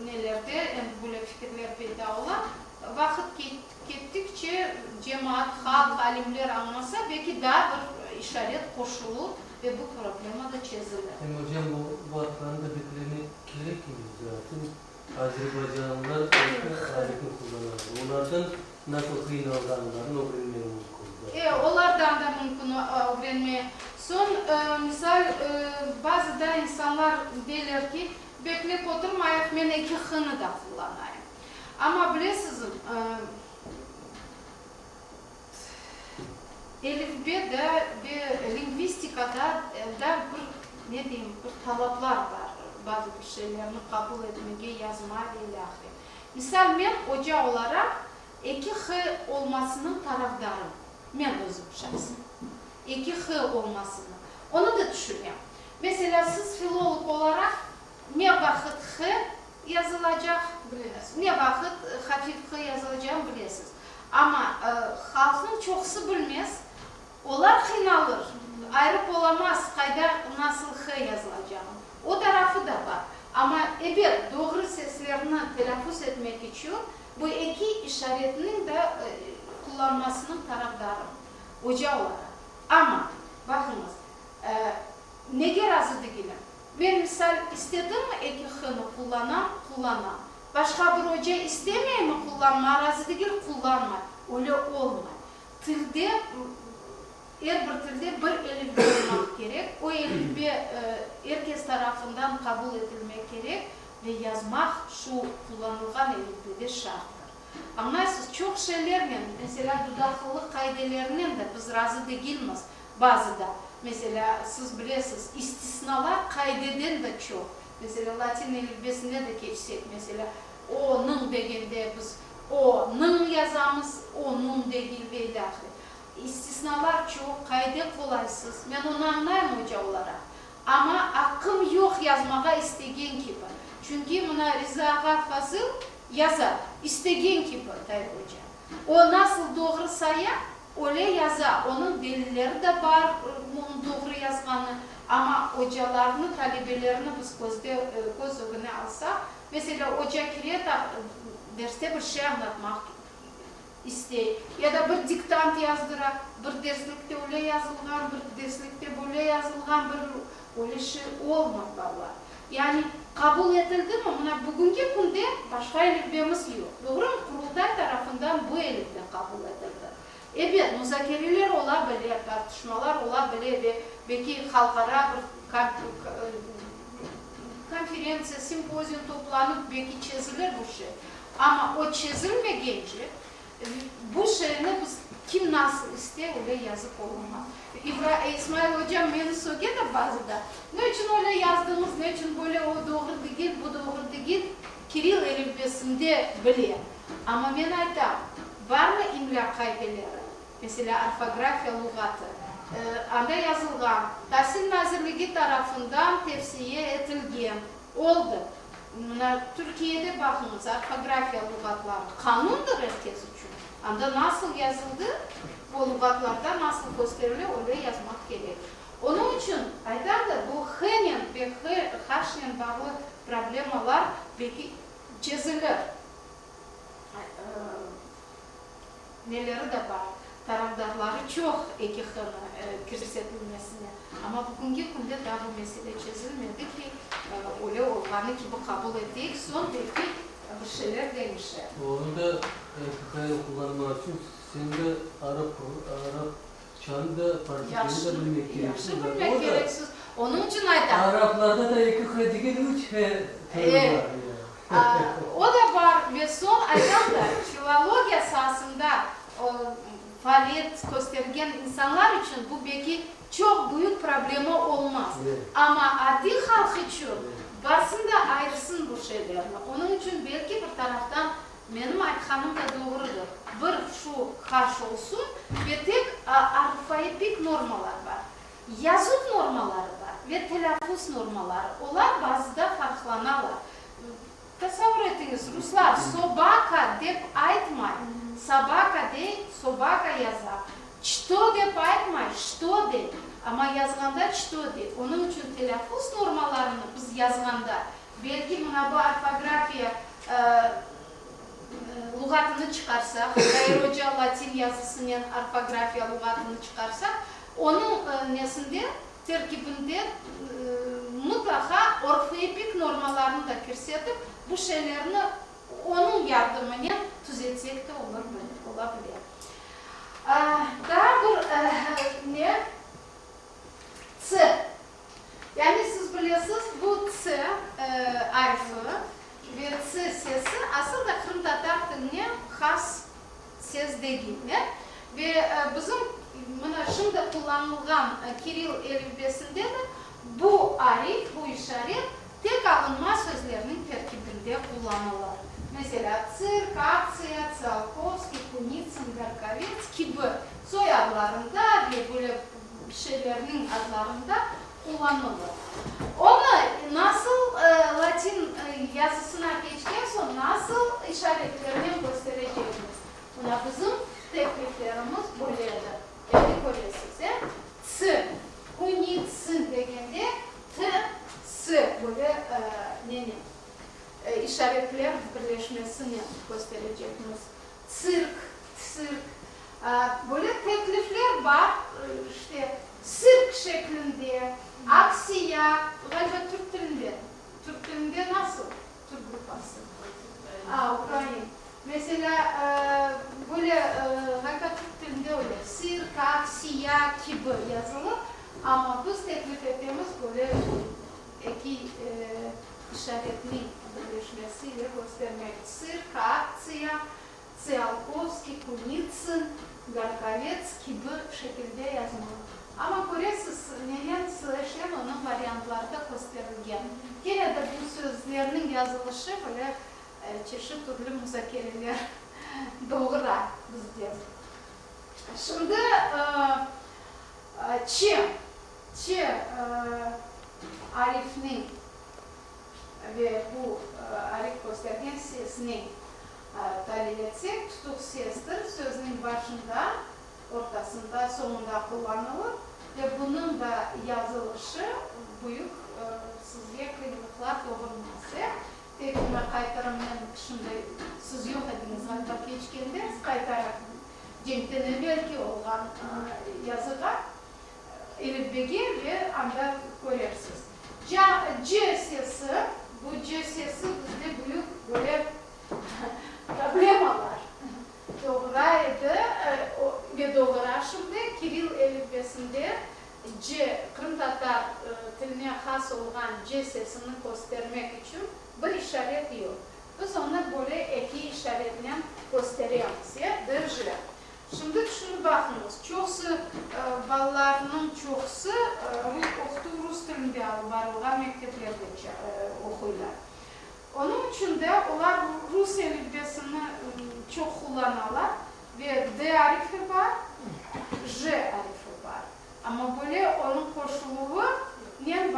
nelerde endi böyle fikirler peyda ola, Vaqıt kettikçe cemaat, halq, alimler añlasa, belki daa bir işaret qoşulur ve bu problema da çezilir. Em ocam bu vaqıtlarnı da beklemek kerekmiz zaten Azerbaycanlılar eki harfni qullanalar olardan nasıl qıynalğanlarını ögrenmek mümkün zaten. E, olardan da mümkün ögrenmeye. Soñ, misal, bazı da insanlar deyler ki, beklep oturmayıq, men eki h-nı da qullanayım. Amma bilesizm, elifbe de ve lingvistikada da bir, ne deyim, bir talaplar bar, bazı bir şeylerni qabul etmege, yazma ve ilâhre. Misal, men oca olaraq eki h olmasınıñ tarafdarım, men özüm şahsen, eki h olmasını. Onı da tüşünem. Meselâ, siz filolog olaraq ne vaqıt h yazılacaq, ne vaqıt hafif h yazılacağını bilesiz. Amma halqnıñ çoqusı bilmez, olar qıynalır, ayırıp olamaz qayda nasıl h yazılacağını. O tarafı da bar. Amma, ebet, doğru seslerni telâffuz etmek içün bu eki işaretniñ de qullanmasınıñ tarafdarım, oca olaraq. Amma, baqıñız, nege razı degilim? Men, misal, istedimmi eki h-nı qullanam, qullanam. Başqa bir oca istemeymi qullanma, razı degil, qullanmay. Öyle olmay. Tilde, er bir tilde bir elifbe olmaq kerek. O elifbe er kes tarafından qabul etilmek kerek ve yazmaq şu qullanılğan elifbede şarttır. Añlaysız, çoq şeylernen, meselâ, dudaqlılıq qaidelerinen de biz razı degilmiz. Bazıda, meselâ, siz bilesiz, istisnalar qaideden de çoq. Meselâ, latin elifbesine de keçsek, meselâ, o, nıñ degende biz o, nıñ yazamız, o, nun degil ve ilâhre. İstisnalar çoq, qaide qolaysız. Men onı añlayım oca olaraq. Amma aqqım yoq yazmağa istegen kibi. Çünki mına Riza ağa Fazıl yaza, istegen kibi, Tair oca. O nasıl doğru saya? Öyle yaza, onıñ delilleri de bar, onıñ doğru yazğanı, amma ocalarnı, talebelerni biz közde, köz ögüne alsaq, meselâ, oca kire, derste bir şey añlatmaq istey, ya da bir diktant yazdıra, bir derslikte öyle yazılğan, bir derslikte böyle yazılğan, bir öyle şey olmaz, balalar. Yani qabul etildimi, mına bugünki künde başqa elifbemiz yoq, doğrumı? Qurultay tarafından bu elifbe qabul etildi. Ebet, muzakereler ola bile, tartışmalar ola bile ve belki halqara bir konferentsiya, simpozium toplanıp belki çezilir bu şey. Amma o çezilmegence bu şeyni biz kim nasıl istey öyle yazıp olamaz. İsmail ocam meni söge de bazıda, Ne içün öyle yazdıñız, ne içün böyle, o doğru degil, bu doğru degil, kirill elifbesinde bile. Amma men aytam, barmı imlâ qaideleri, meselâ, orfografiya luğatı, anda yazılğan, Tasil nazirligi tarafından tevsiye etilgen, oldı. Mına, Türkiyede baqıñız, orfografiya luğatları qanundır er kes içün. Anda nasıl yazıldı, o luğatlarda nasıl kösterile, öyle yazmaq kerek. Onıñ içün aytam da, bu h-nen ve h, h-nen bağlı problemalar belki çezilir. Neleri de bar, tarafdarları çoq eki h-nı kirsetilmesine. Amma bugünki künde daa bu mesele çezilmedi ki, öyle olğanı kibi qabul eteyik, soñ belki bir şeyler deñişer. Onı da eki h qullanmaq içün sen de arap, arapçanı da, farsçanı da bilmek kereksiñ. Yahşı bilmek kereksiz. Onıñ içün aytam. Araplarda da eki h degil, üç h tili bar ya. O da bar ve soñ aytam da, filologiya saasında faaliyet köstergen insanlar içün bu belki çoq büyük problema olmaz. Amma adiy halq içün barsın da ayırsın bu şeylerni. Onıñ içün belki bir taraftan menim aytqanım da doğrudır, bir şu haş olsun ve tek arfaepik normalar bar. Yazuv normaları bar ve telâffuz normaları, olar bazıda farqlanalar. Tasavvur etiñiz, ruslar sobaka dep aytmay, sobaka dey, sobaka yaza, çto dep aytmay, şto dey, amma yazğanda çto dey. Onıñ içün telâffuz normalarını biz yazğanda, belki mına bu orfografiya luğatını çıqarsaq, Tair oca latin yazısınen orfografiya luğatını çıqarsaq, Onıñ nesinde, terkibinde mıtlaqa orfoepik normalarnı da kirsetip, bu şeylerni onıñ yardımınen tüzetsek de olur ola bile. Daa bir ne, ts. Yani siz bilesiz, bu ts arfi ve ts sesi asıl da qırımtatar tiline has ses degil. Ve bizim mına şimdi qullanılğan kirill elifbesinde de bu arif, bu işaret tek alınma sözlerniñ terkibinde qullanılır. Meselâ, tsirk, aktsiya, Tsiolkovskiy, Kunitsın, Garkovets kibi soyadlarında ve böyle şeylerniñ adlarında qullanılır. Onı nasıl latin yazısına keçken soñ nasıl işaretlernen kösterecekmiz? Mına bizim tekliflerimiz böyledir. Endi köresiz, e? Ts, Kunitsın degende t, s böyle nenen, işaretler birleşmesinen kösterecekmiz. Tsirk, tsirk. Böyle teklifler bar, işte, sirk şeklinde, aksiya, ğaliba türk tilinde. Türk tilinde nasıl? Türk gruppası. A, ukrain. Meselâ, böyle, ğaliba türk tilinde öyle, sirk, aksiya kibi yazılır, amma biz teklif etemiz böyle eki işaretniñ birleşmesi ile köstermek, tsirk, aktsiya, Tsiolkovskiy, Kunitsın, Garkovets kibi şekilde yazmalı. Amma köresiz, nenen sleşnen onıñ variantları da kösterilgen. Kene de bu sözlerniñ yazılışı böyle çeşit türlü muzakereler doğura bizde. Şimdi ç, ç arifniñ ve bu arif köstergen sesniñ Talil etsek, tutuq sestir, sözniñ başında. Ortasında, soñunda qullanılır ve bunıñ da yazılışı büyük sizge qıyınlıqlar doğurmaz. Tek men qaytarım, men şimdi siz yoq ediñiz ğaliba keçken ders, qaytarım cenkten evelki olğan yazığa, elifbege ve anda körersiz. Ca, c sesi, bu c sesi bizde büyük böyle problemalar doğura edi ve doğura şimdi kirill elifbesinde C, qırımtatar tiline has olğan C sesini köstermek içün bir işaret yoq. Biz onı böyle eki işaretnen kösteremiz, ya, D, J. Şimdi tüşünip baqıñız, çoqusı balalarnıñ çoqusı oqutuv rus tilinde alıp barılğan mekteplerde oquylar. Onıñ içün de olar rus elifbesini çoq qullanalar ve D arifi bar, J arifi bar. Amma böyle onıñ qoşuluvı nen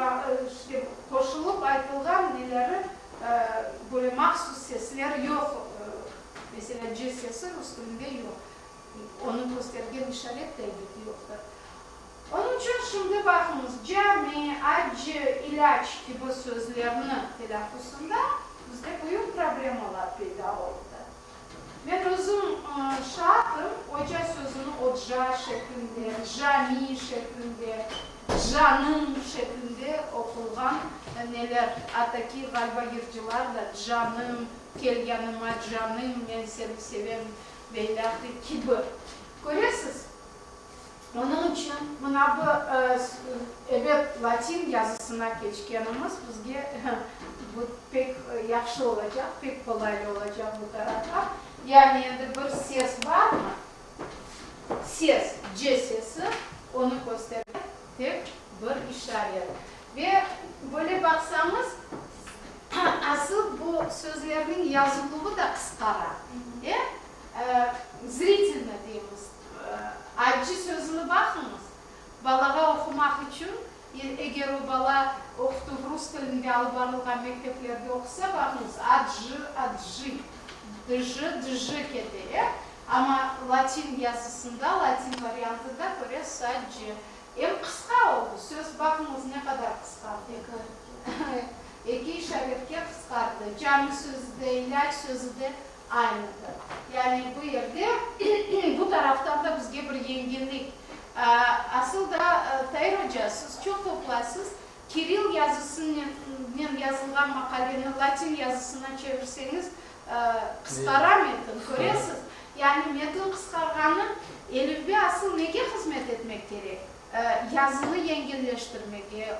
işte qoşulıp aytılğan neleri böyle mahsus sesler yoq. Meselâ, C sesi rus tilinde yoq. Onı köstergen işaret de elbette yoqtır. Onıñ içün şimdi baqıñız, cami, accı, ilâc kibi sözlerni telâffuzında bizde büyük problemalar peyda oldı. Men özüm şaatım, oca sözüni oca şeklinde, cami şeklinde, canım şeklinde oqulğan neler, attaki ğaliba yırcılar da canım, kel yanıma, canım, men seni sevem ve ilâhre kibi. Köresiz? Onıñ içün mına bu, ebet, latin yazısına keçkenimiz bizge bu pek yahşı olacaq, pek qolaylı olacaq bu tarafta. Yani endi bir ses barmı, ses, C sesi, onı köstergen tek bir işaret. Ve böyle baqsañız, asıl bu sözlerniñ yazıluvı da qısqara. E? Zritelno deymiz. Accı sözüni baqıñız, balağa oqumaq içün, eger o bala oqutuv rus tilinde alıp barılğan mekteplerde oqusa, baqıñız, acı, acı, dj, dj kete, e? Amma latin yazısında, latin variantında köresiz, accı. Em qısqa oldı söz, baqıñız, ne qadar qısqardı. Eki işaretke qısqardı. Cami sözü de, ilâc sözü de aynıdır. Yani bu yerde, bu taraftan da bizge bir yengillik. Asıl da, Tair oca, siz çoq toplaysız, kirill yazısınen yazılğan maqaleni latin yazısına çevirseñiz, qısqara metin, köresiz? Yani metin qısqarğanı, elifbe asıl nege hızmet etmek kerek? Yazını yengilleştirmege,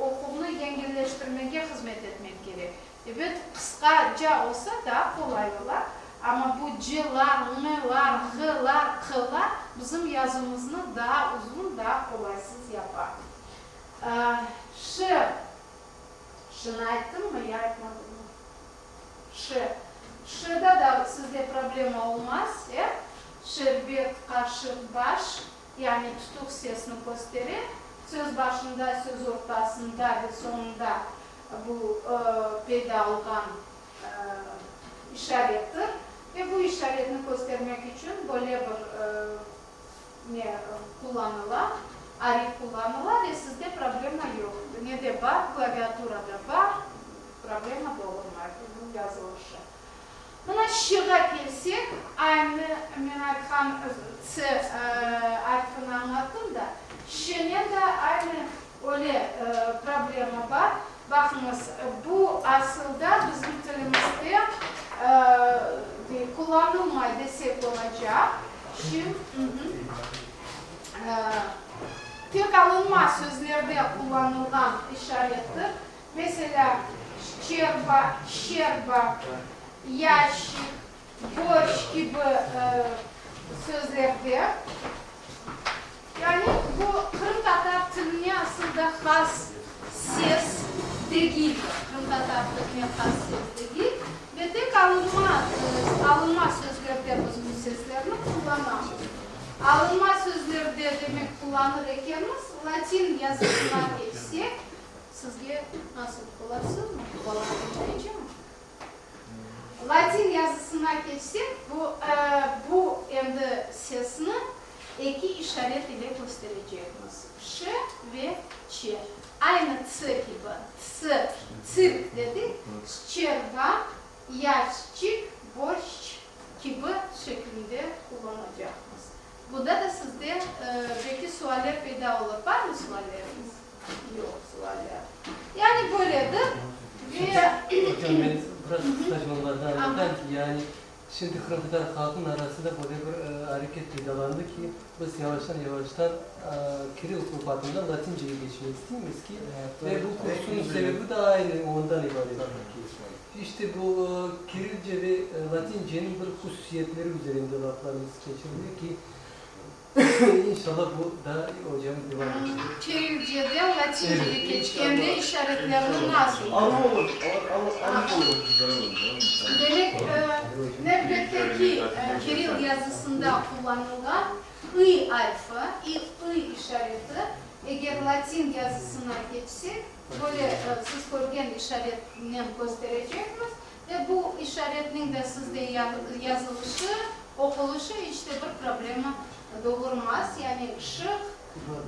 oquvnı yengilleştirmege hızmet etmek kerek. Ebet, qısqaca olsa daa qolay ola, amma bu c-lar, m-lar, ğ-lar, q-lar bizim yazımıznı daa uzun, daa qolaysız yapa. Ş, ş-nı ayttımmı ya aytmadımmı? Ş, ş-da da sizde problema olmaz, e? Şerbet, qaşıq, baş, yani tutuq sesni köstere, söz başında, söz ortasında ve soñunda Bu, peyda olğan işarettir ve bu işaretni köstermek içün böyle bir ne qullanıla, arif qullanıla ve sizde problema yoq. Nede bar, klaviaturada bar, problema doğurmay bunıñ yazılışı. Mına ş-ğa kelsek, aynı men aytqan ts arfini añlattım da, ş-nen de aynı öyle problema bar. Baqıñız, bu asılda bizim tilimizde qullanılmay desek olacaq. Şin, tek alınma sözlerde qullanılğan işarettir. Meselâ, şçerba, şerba, yaşik, borşç kibi sözlerde. Yani bu qırımtatar tiline asılda has ses degildir, qırımtatar tiline has ses degil ve tek alınma, alınma sözlerde biz bu seslerni qullanamız. Alınma sözlerde, demek, qullanır ekenmiz, latin yazısına keçsek, Sizge nasıl, qolaysızmı? Balalar diñleycimi? Latin yazısına keçsek, bu, bu endi sesni. Eki işaret ile kösterecekmiz, ş ve ç. Aynı ts kibi, ts, tsirk dedik, şçerba, yaşçik, borşç kibi şeklinde qullanacaqmız. Bunda da sizde belki sualler peyda olur. Barmı sualleriñiz? Yoq sualler. Yani böyledir. Ve. Hocam, men biraz qısqaca onlardan añlatayım ki, yani Şimdi qırımtatar halqınıñ arasında böyle bir areket peydalandı ki, biz yavaştan-yavaştan kiril urufatından latincege keçmek isteymiz ki, ve bu kursunıñ sebebi de aynı ondan ibarettir ki, işte bu kirilce ve latinceniñ bir hususiyetleri üzerinde laflarımız keçirile ki, İnşallah bu da ocam devam etecek. Kirilceden latincege keçkende işaretlerni nasıl? Demek, nevbetteki kiril yazısında qullanılğan ı arfi, i, ı işareti, eger latin yazısına keçsek, böyle siz körgen işaretnen kösterecekmiz ve bu işaretniñ de sizde yazılışı, Oqulışı iç de bir problema doğurmaz, yani şıq,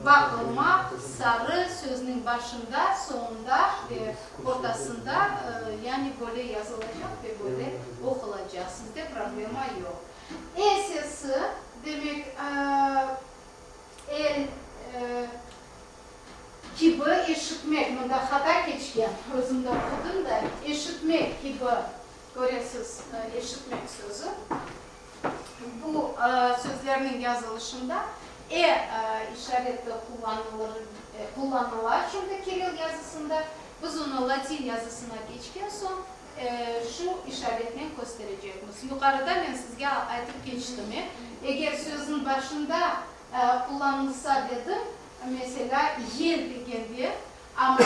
baqılmaq, sarı sözniñ başında, soñunda ve ortasında, yani böyle yazılacaq ve böyle oqulacaq, sizde problema yoq. E sesi, demek, el kibi eşitmek, mında hata keçken, özüm de oqudım da, eşitmek kibi Köresiz, eşitmek sözü. Bu sözlerniñ yazılışında e işareti qullanıla, çünki kiril yazısında, biz onı latin yazısına keçken soñ şu işaretnen kösterecekmiz. Yuqarıda men sizge aytıp keçtim, e, eger sözniñ başında qullanılsa dedim, meselâ, yel degende, Amma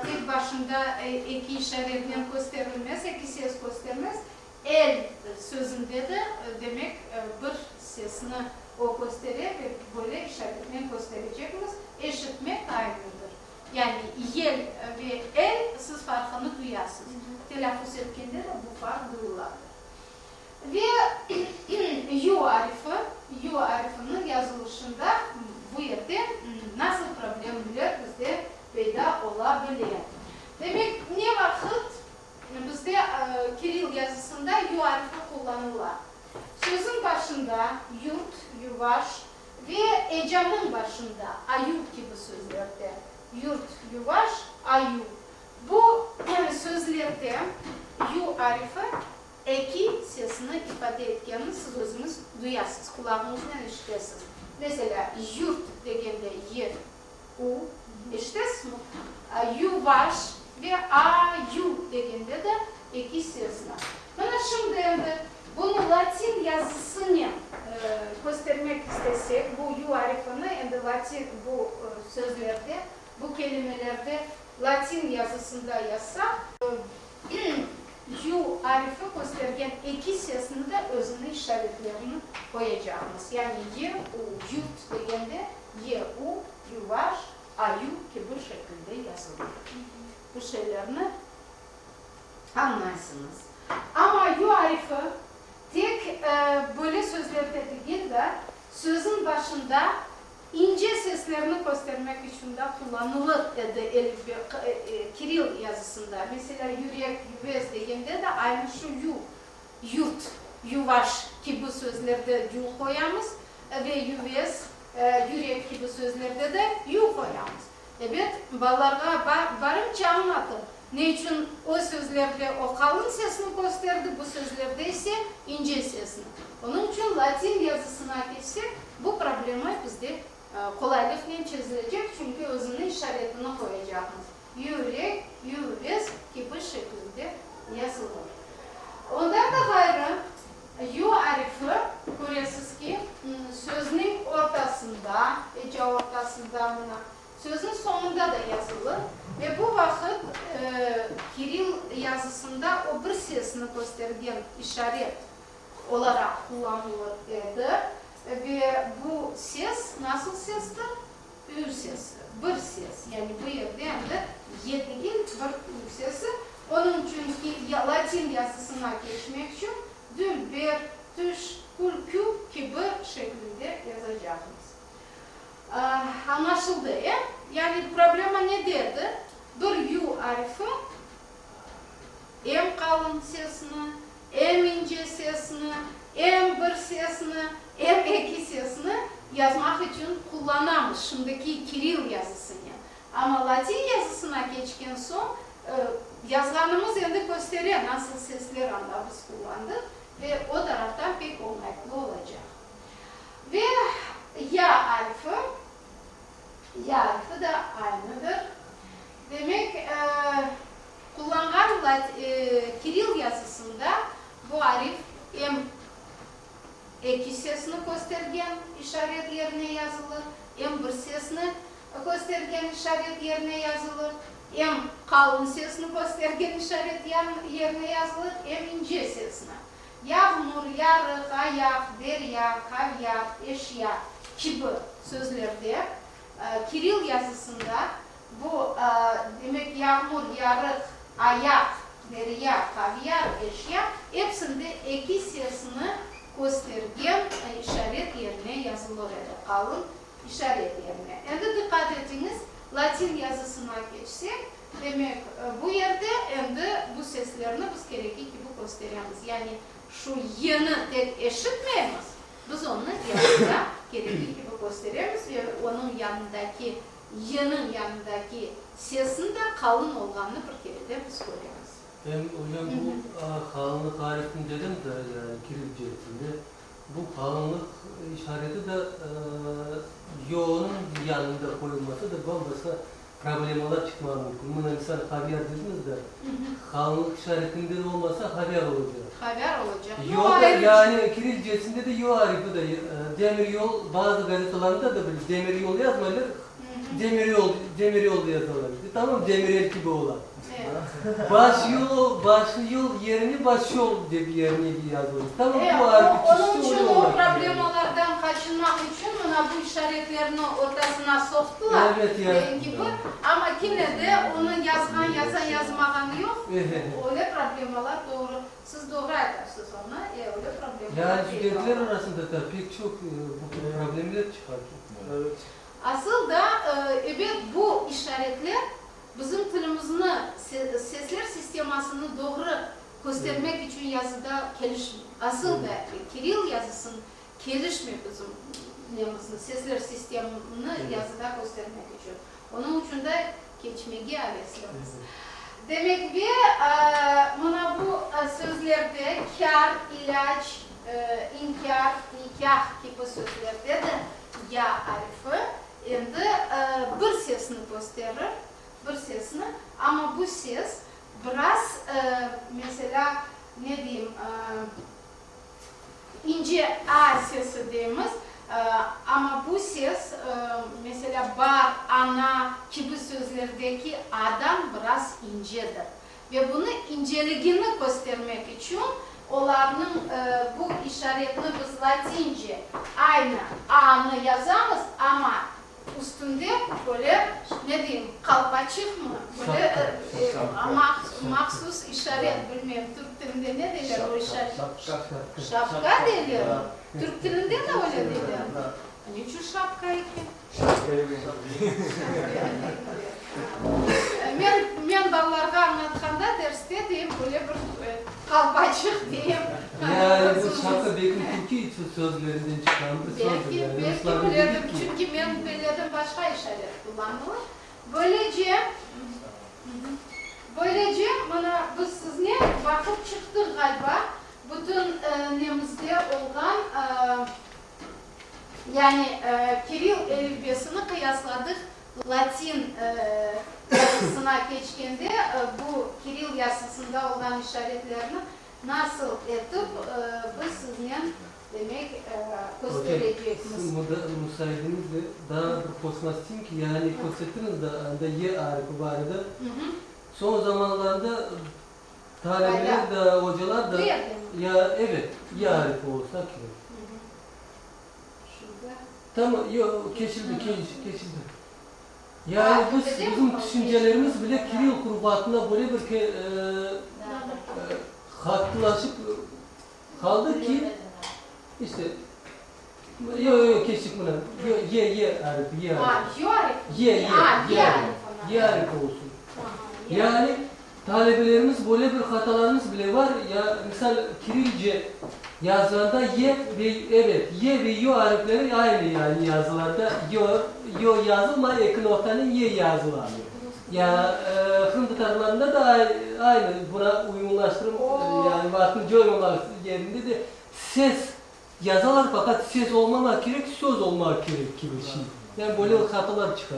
tek başında eki işaretnen kösterilmez, eki ses köstermez. El sözünde de, demek, bir sesni o köstere ve böyle işaretnen kösterecekmiz. Eşitmek aynıdır. Yani yel ve el, siz farqını duyasız. Telâffuz etkende de bu farq duyuladır. Ve yu arifi, yu arifiniñ yazılışında bu yerde nasıl problemler bizde peyda ola bile? Demek, ne vaqıt bizde kiril yazısında yu arifi qullanıla? Sözüñ başında, yurt, yuvaş, ve ecamıñ başında, ayuv kibi sözlerde, yurt, yuvaş, ayuv. Bu sözlerde yu arifi Eki sesni ifade etkenini siz özüñiz duyasız, qulağıñıznen eşitesiz. Meselâ, yurt degende y, u eşitesizmi? Yuvaş ve a, yu degende de eki sesni. Mına şimdi endi bunı latin yazısınen köstermek istesek, bu yu arifini endi latin bu sözlerde, bu kelimelerde latin yazısında yazsaq, Yu arifi köstergen eki sesni de özüniñ işaretlerini qoyacaqmız. Yani y, u, yurt degende y, u, yuvaş, ayu kibi şekilde yazılır. Bu şeylerni añlaysıñız. Amma yu arifi tek böyle sözlerde degil de, sözüñ başında İnce seslerni köstermek içün de qullanılır edi elifbe, kiril yazısında. Meselâ, yürek, yüvez degende de aynı şu yu, yurt, yuvaş kibi sözlerde yu qoyamız ve yüvez, yürek kibi sözlerde de yu qoyamız. Ebet, balalarğa barınca añlatım, ne içün o sözlerde o qalın sesni kösterdi, bu sözlerde ise ince sesni. Onıñ içün latin yazısına keçsek, bu problema bizde qolaylıqnen çezilecek, çünki özüniñ işaretini qoyacaqmız, yürek, yüvez kibi şekilde yazılır. Ondan da ğayrı, yu arifi, köresiz ki, sözniñ ortasında, eca ortasında mına, sözniñ soñunda da yazılır ve bu vaqıt kiril yazısında o bir sesni köstergen işaret olaraq qullanılır edi ve bu ses nasıl sestir? Ü sesi, bir ses, yani bu yerde endi y degil, bir ü sesi. Onıñ içün ki, latin yazısına keçmek içün dülber, tüş. Külkü kibi şeklinde yazacaqmız. Añlaşıldı, e? Yani problema nede edi? Bir yu arifi em qalın sesni, em ince sesni, em bir sesni, em eki sesni yazmaq içün qullanamız şimdiki kiril yazısınen. Amma latin yazısına keçken soñ, yazğanımız endi köstere, nasıl sesler anda biz qullandıq ve o taraftan pek oñaytlı olacaq. Ve ya arfi, ya arfi da aynıdır. Demek, qullanğan kiril yazısında bu arif em eki sesni köstergen işaret yerine yazılır, em bir sesni köstergen işaret yerine yazılır, em qalın sesni köstergen işaret yerine yazılır, em ince sesni. Yağmur, yarıq, ayaq, derya, havyar, eşya kibi sözlerde kiril yazısında bu, demek, yağmur, yarıq, ayaq, derya, havyar, eşya epsinde eki sesni köstergen işaret yerine yazılır edi, qalın işaret yerine. Endi diqqat etiñiz, latin yazısına keçsek, demek, bu yerde endi bu seslerni biz kereki kibi kösteremiz. Yani şu y-ni tek eşitmeymiz, biz onı yazıda kereki kibi kösteremiz ve onıñ yanındaki, y-niñ yanındaki sesniñ de qalın olğanını bir kereden biz köremiz. Em, ocam, bu qalınlıq arifini dedim de, yani kiril ceetinde, Bu qalınlıq işareti de yo'nıñ yanında qoyulmasa da bam-başqa problemalar çıqmağı mümkün. Mına, misal, havyar dediñiz de, qalınlıq işaretinden olmasa, havyar olacaq. Havyar olacaq. Yo da, yani kirilcesinde de yo arifi de, demir yol, bazı gazetalarında da böyle demir yol yazmaylar, demir yol, demir yol yazalar. Tamam, Demirel kibi ola. Baş yol, baş yol yerine baş yol dep yerine yazılır. Tamam, bu arfi Onıñ içün o problemalardan qaçınmaq içün mına bu işaretlerni ortasına soqtılar, degen kibi. Amma kene de onı yazğan yaza, yazmağan yoq. Öyle problemalar doğru. Siz doğru aytasız onı, öyle problemalar Yani studentler arasında da pek çoq bu kibi problemler çıqa. Asıl da, ebet, bu işaretler Bizim tilimizni, sesler sistemasını doğru köstermek içün yazıda kelişmey. Asıl da kiril yazısın kelişmey bizim nemizni, sesler sistemini yazıda köstermek içün. Onıñ içün de keçmege aveslimiz. Demek, ve mına bu sözlerde kâr, ilâc, inkâr, nikâh kibi sözlerde de ya arifi Endi bir sesni kösterir, bir sesni, amma bu ses biraz, meselâ, ne deyim, ince a sesi deymiz, amma bu ses, meselâ, bar, ana kibi sözlerdeki a-dan biraz incedir. Ve bunı inceligini köstermek içün olarnıñ bu işaretni biz latince aynı a-nı yazamız, amma üstünde böyle, ne deyim, qalpaçıqmı, böyle mahsus işaret, bilmeyim, türk tilinde ne deyler o işaret? Şapka. Şapka deylermi? Türk tilinde de öyle deylermi? Niçün şapka eken? Men, men balalarğa añlatqanda derste deyim, böyle bir qalpaçıq deyim. Yani bu şapka belki türkiy sözlerinden çıqqan bir sözdür. Belki, belki biledim, çünki men beledim başqa işaret qullanılır. Böylece, böylece, mına biz siznen baqıp çıqtıq ğaliba, bütün nemizde olğan, Yani kiril elifbesini qıyasladıq latin yazısına keçkende, bu kiril yazısında olğan işaretlerni nasıl etip biz siznen, demek, kösterecekmiz. Siz musaideñizle daa bir qoşmaq isteyim ki, yani kösterttiniz da, anda ye arifi bar edi. Soñ zamanlarda talebeler de, ocalar da, ya, evet, ye arifi olsa kerek. Tamam, yoq, keçildi, keçildi. Yani biz, bizim tüşüncelerimiz bile kiril hurufatına böyle bir ke, hattılaşıp qaldı ki. İşte, yoq, yoq, keçtik mına, ye, ye arifi, ye arifi. A, yo arifi? Ye, ye, A, ye ye arifi, ye arifi olsun. Aha, ye. Yani, talebelerimiz böyle bir hatalarımız bile var, ya, misal, kirilce yazğanda ye ve, evet, ye ve yo arifleri aynı, yani, yazılarda, yo, yo yazılmay, eki noqtanen ye yazıla. Ya, qırımtatarlarında da aynı, buna uyğunlaştırım, yani, vaqtını coymamaq yerinde de ses yazalar, faqat ses olmamaq kerek, söz olmaq kerek kibi şey. Yani, böyle hatalar çıqa.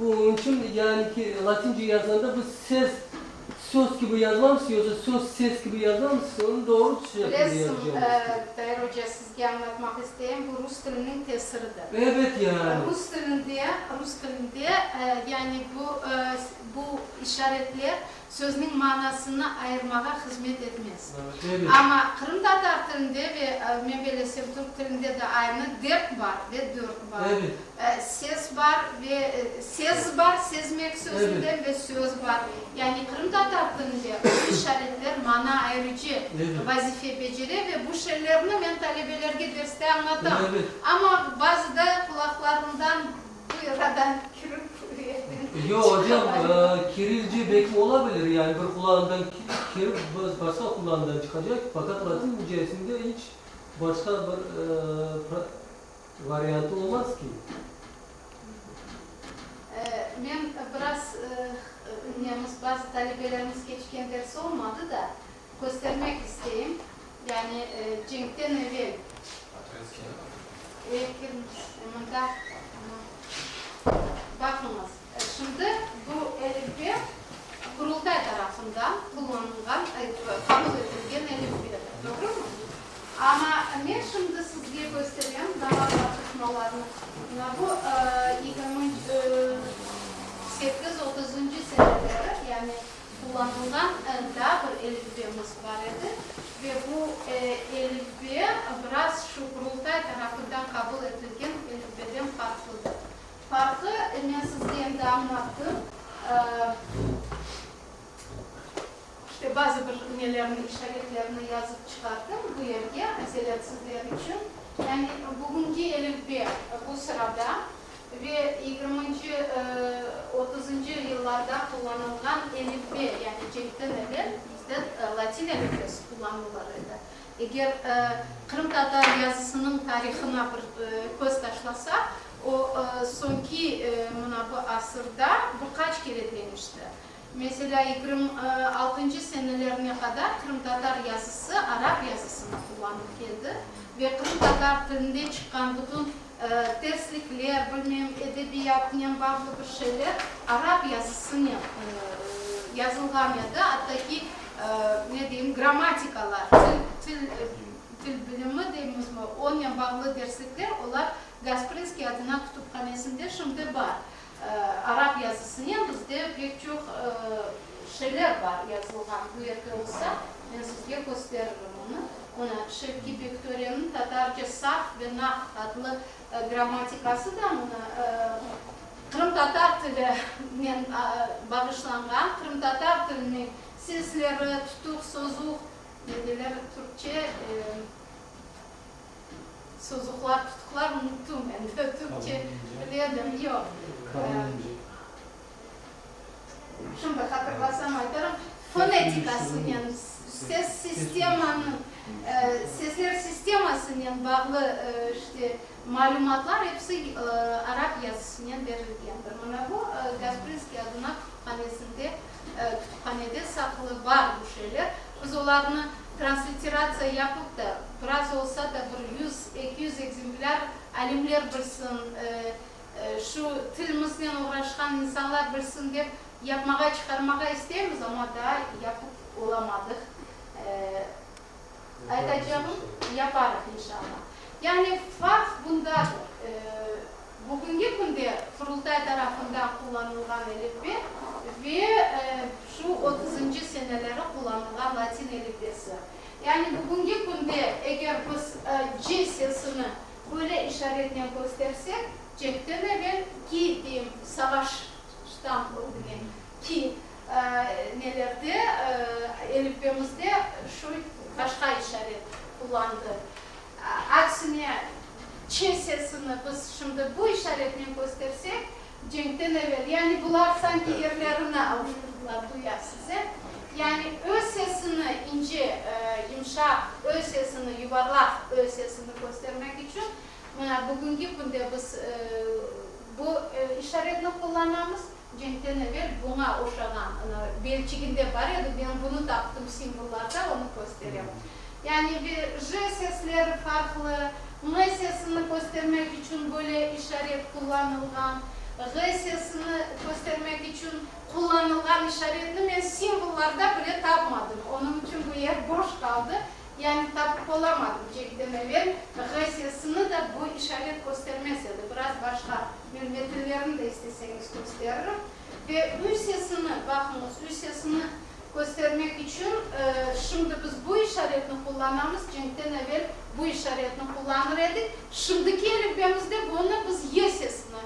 Bunıñ içün, yani ki, latince yazğanda biz ses, söz kibi yazmamız, yoqsa söz, ses kibi yazmamız, onı doğru şekilde Bilesiñ, yazacağımız. Tair oca, sizge añlatmaq isteyim, bu rus tiliniñ tesiridir. Ebet, yani. Rus tilinde, rus tilinde, yani bu, bu işaretler sözniñ manasını ayırmağa hızmet etmez. Ebet. Amma qırımtatar tilinde ve, men bellesem, türk tilinde de aynı, dert bar ve dört bar. Ebet. Ses bar ve sez bar, sezmek sözünden ve söz bar. Yani qırımtatar tilinde bu işaretler mana ayırıcı vazife becere ve bu şeylerni men talebelerge derste añlatam. Amma bazıda qulaqlarından bu yaradan kirip, bu yerden Yoq, ocam, kirilce belki ola bilir, yani bir qulağından kirip, başqa qulağından çıqacaq, faqat latin hecesinde iç başqa bir Variantı olmaz ki. Men biraz nemiz, bazı talebelerimiz keçken ders olmadı da, köstermek isteyim. Yani cenkten evel. Mında, baqıñız, şimdi bu elifbe Qurultay tarafından qullanılğan, qabul etilgen elifbedir, doğrumı? Amma men şimdi sizge kösterem daa tartışmalarnı. Mına bu 28 otuzıncı seneleri, yani qullanılğan daa bir elifbemiz bar edi ve bu elifbe biraz şu Qurultay tarafından qabul etilgen elifbeden farqlıdır. Farqı, men sizge endi añlattım. İşte, bazı bir nelerni, işaretlerni yazıp çıqarttım bu yerge, aselet sizler içün. Yani, bugünki elifbe bu sırada ve yigirminci, otuzıncı yıllarda qullanılğan elifbe, yani cenkten evel bizde latin elifbesi qullanılır edi. Eger qırımtatar yazısınıñ tarihına bir köz taşlasaq, o, soñki mına bu asırda bir qaç kere deñişti. Meselâ, 26-ncı senelerine qadar qırımtatar yazısı arap yazısını qullanıp keldi ve qırımtatar tilinde çıqqan bütün terslikler, bilmem, edebiyatnen bağlı bir şeyler arap yazısınen yazılğan edi, atta ki, ne deyim, grammatikalar, til, til, til bilimi deymizmi, onen bağlı derslikler, olar Gasprinskiy adına kütüphanesinde şimdi bar. Arap yazısınen bizde pek çoq şeyler bar yazılğan. Bu yerde olsa, men sizge kösteririm onı. Mına, Şevki Bektoreniñ Tatarca sarf ve nahv adlı grammatikası da mına qırımtatar tilinen bağışlanğan, qırımtatar tiliniñ sesleri, tutuq, sozuq, ne deyler türkçe, Sozuqlar, tutuqlar unuttum endi, türkçe biledim, yoq. Şimdi hatırlasam aytarım. Fonetikasınen, ses sistemanıñ, sesler sistemasınen bağlı işte malümatlar episi arap yazısınen berilgendir. Mına bu Gasprinskiy adına kütüphanesinde, kütüphanede saqlı bar bu şeyler. Biz olarnı transliteratsiya yapıp da, biraz olsa da bir yüz, 200 ekzemplâr alimler bilsin, şu tilimiznen oğraşqan insanlar bilsin dep yapmağa, çıqarmağa isteymiz, amma daa yapıp olamadıq. Aytacağım, yaparıq, inşallah. Yani farq bundadır, bugünki künde Qurultay tarafından qullanılğan elifbe ve şu otuzıncı seneleri qullanılğan latin elifbesi. Yani bugünki künde eger biz C sesini böyle işaretnen köstersek, cenkten evel ki deyim, savaştan ögüne ki nelerde, elifbemizde şu başqa işaret qullandı. Aks. Aksine, ç sesini biz şimdi bu işaretnen köstersek, cenkten evel, yani bular sanki yerlerini avuştırdılar, duyasız, e? Yani ö sesini ince, yımşaq, ö sesini yuvarlaq, ö sesini köstermek içün, mına bugünki künde biz bu işaretni qullanamız, cenkten evel buña oşağan, belçiginde bar edi, men bunı taptım simvollarda, onı kösterem. Yani ve j sesleri farqlı, m sesini köstermek içün böyle işaret qullanılğan, ğ sesini köstermek içün qullanılğan işaretni men simvollarda bile tapmadım, onıñ içün bu yer boş qaldı, yani tapıp olamadım, cenkten evel ğ sesini de bu işaret köstermez edi, biraz başqa, men metinlerni de isteseñiz kösteririm. Ve ü sesini, baqıñız, ü sesini köstermek içün, şimdi biz bu işaretni qullanamız, cenkten evel bu işaretni qullanır edik, şimdiki elifbemizde bunı biz y sesini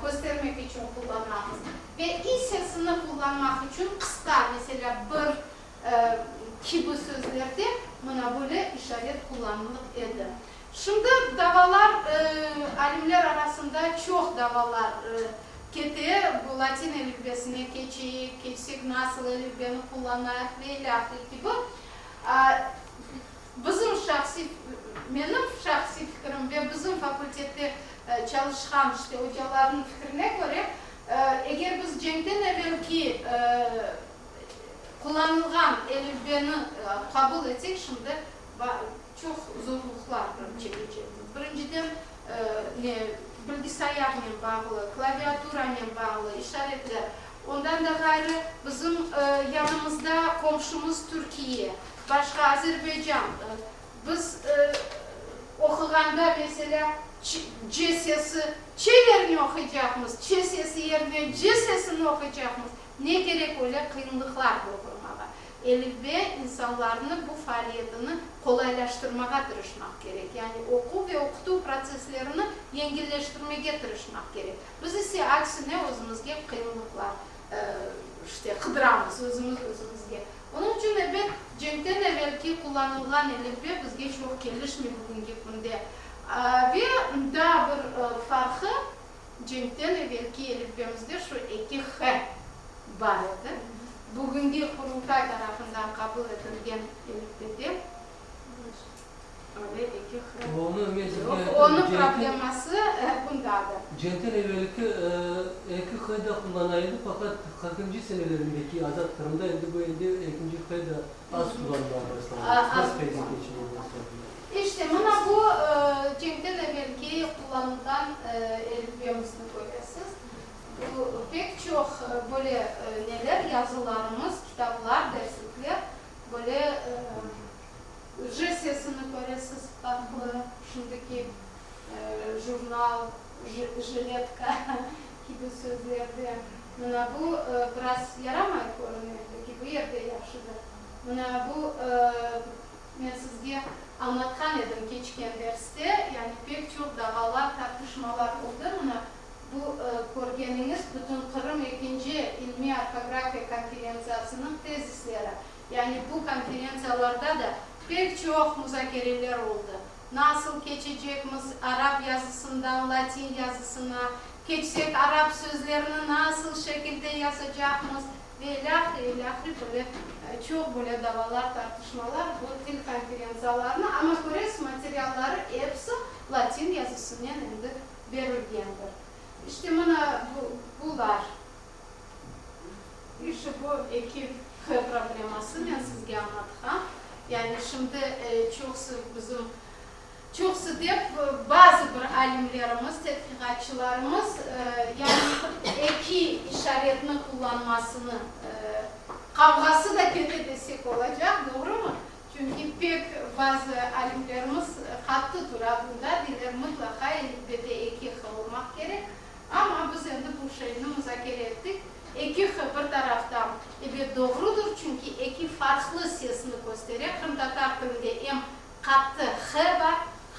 köstermek içün qullanamız. Ve i sesini qullanmaq içün qısqa, meselâ, bir kibi sözlerde mına böyle işaret qullanılır edi. Şimdi davalar, alimler arasında çoq davalar kete, bu latin elifbesine keçeyik, keçsek nasıl elifbeni qullanayıq ve ilâhre kibi. Bizim şahsiy, menim şahsiy fikrim ve bizim fakultette çalışqan işte ocalarnıñ fikrine köre, eger biz cenkten evelki qullanılğan elifbeni qabul etsek, şimdi çoq zorluqlar çekecekmiz. Birinciden, ne, bilgisayarnen bağlı, klaviaturanen bağlı işaretler. Ondan da ğayrı, bizim yanımızda qomşumız Türkiye, başqa Azerbaycan. Biz oquğanda, meselâ, c sesi ç yerine oquycaqmız, ç sesi yerine c sesini oquycaqmız. Ne kerek öyle qıyınlıqlar doğurmağa? Elifbe insanlarnı bu faaliyetini qolaylaştırmağa tırışmaq kerek, yani oquv ve oqutuv protsesslerini yengilleştirmege tırışmaq kerek. Biz ise aksine özümizge qıyınlıqlar, işte, qıdıramız, özümiz özümizge. Onıñ içün, ebet, cenkten evelki qullanılğan elifbe bizge çoq kelişmey bugünki künde. Ve daa bir farqı, Cenkten evelki elifbemizde şu eki h bar edi. Bugüngi Qurultay tarafından qabul etilgen elifbede öyle eki h Onı men sizge yoq. aytayım, Onıñ cenkten probleması bundadır. Cenkten evelki eki h da qullana edi, faqat qırqıncı senelerindeki Azat Qırımda endi bu endi ekinci h da az qullanmağa başlandı, az qeyde keçmeye başladılar. İşte, mına bu cenkten evelki qullanılğan elifbemizni köresiz. Bu pek çoq böyle neler, yazılarımız, kitaplar, derslikler böyle j sesini köresiz farqlı, şimdiki jurnal, jiletka kibi sözlerde. Mına bu biraz yaramay körüne, lâkin bu yerde yahşıdır. Mına bu. Men sizge añlatqan edim keçken derste, yani pek çoq davalar, tartışmalar oldı. Mına, bu körgeniñiz Bütünqırım ekinci ilmiy orfografiya konferentsiyasınıñ tezisleri. Yani bu konferentsiyalarda da pek çoq muzakereler oldı. Nasıl keçecekmiz arap yazısından latin yazısına, keçsek arap sözlerini nasıl şekilde yazacaqmız Ve ilâhre, ilâhre böyle çoq böyle davalar, tartışmalar bu til konferentsiyalarını, amma köresiz, materialları episi latin yazısınen endi berilgendir. İşte, mına bu, bular. İşte bu eki H probleması men sizge añlatqan. Yani şimdi çoqusı bizim Çoqusı dep, bazı bir alimlerimiz, tedqiqatçılarımız, yani eki işaretni qullanmasını, qavğası da kete desek olacaq, doğrumı? Çünki pek bazı alimlerimiz qattı tura bunda, deyler, mıtlaqa elifbede eki h olmaq kerek. Amma biz endi bu şeyni muzakere ettik. Eki h bir taraftan, ebet, doğrudır, çünki eki farqlı sesni köstere, qırımtatar tilinde em Qattı h bar,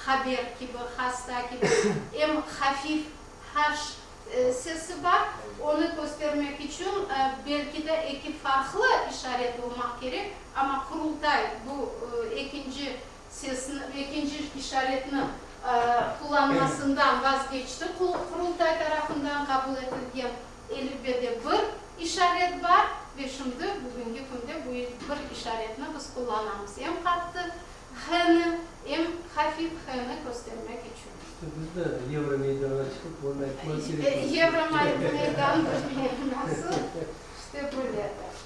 haber kibi, hasta kibi, em hafif h sesi bar. Onı köstermek içün, belki de, eki farqlı işaret olmaq kerek, amma Qurultay bu ekinci. sesni, ekinci işaretni qullanmasından vazgeçti, Qurultay tarafından qabul etilgen elifbede bir işaret bar ve şimdi, bugünki künde bu bir işaretni biz qullanamız, em qattı h-ni, em hafif h-ni köstermek içün. İşte biz de Yevromeydanğa çıqıp onı aytmaq kerekmiz. Yevromeydan bilmeyim nasıl, işte böyledir.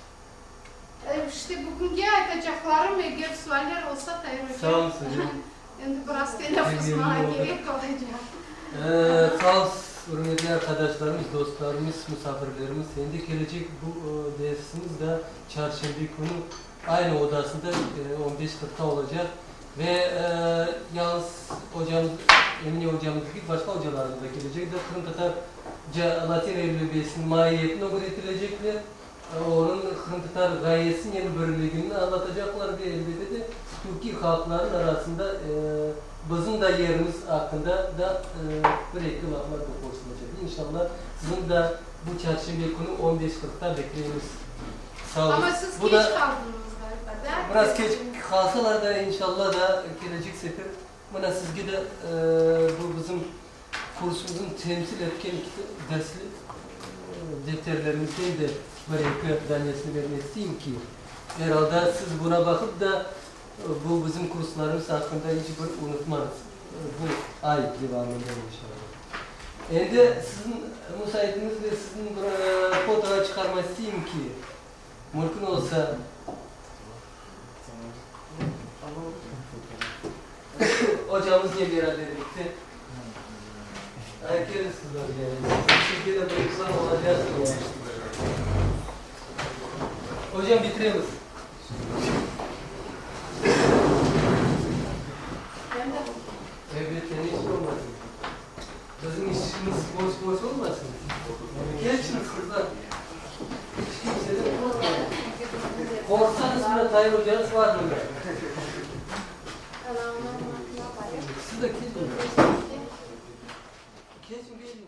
İşte bugünge aytacaqlarım, eger sualler olsa, Tair oca. Sağ olun hocam. Endi biraz teneffüs maña kerek olacaq. Sağ olun, ürmetli arqadaşlarımız, dostlarımız, musafirlerimiz. Endi kelecek bu dersimiz da çarşenbe künü aynı odasında on beş qırqta olacaq. Ve yalnız ocamız, Emine ocamız degil, başqa ocalarımız da kelecekler. Qırımtatarca latin elifbesiniñ maiyetini ögretilecekler. Onıñ qırımtatar ğayesinen birligini añlatacaqlar ve, elbette de, türkiy halqlarnıñ arasında bizim da yerimiz aqqında da bir-eki laflar da qoşulacaq. İnşallah, siziñ da bu çarşenbe künü on beş qırqta bekleymiz. Sağ oluñ. Amma siz keç qaldınız ğaliba, da? Biraz keç qalsalar da, inşallah da, kelecek sefer mına sizge de bu bizim Kursumıznıñ temsil etken dersli defterlerimizden de bir-eki danesini bermek isteyim ki, er alda siz buna baqıp da, bu bizim kurslarımız aqqında iç bir unutmañız bu ay devamında inşallah. Endi siziñ musaitiñizle siziñ bir fotoğa çıqarma isteyim ki, mümkün olsa, Ocamıznen beraberlikte. Ay, keliñiz, qızlar, sizge de bir insan olacaqsıñız. Ocam, bitiremiz. Elbette, ne içün olmasın? Bizim işimiz boş-boş olmasın. Keçiñiz, qızlar. Hiç kimseden qorqmañız. Qorqsañız, mına Tair ocañız var mında. Siz de keçiñ. Keçiñ, keçiñ.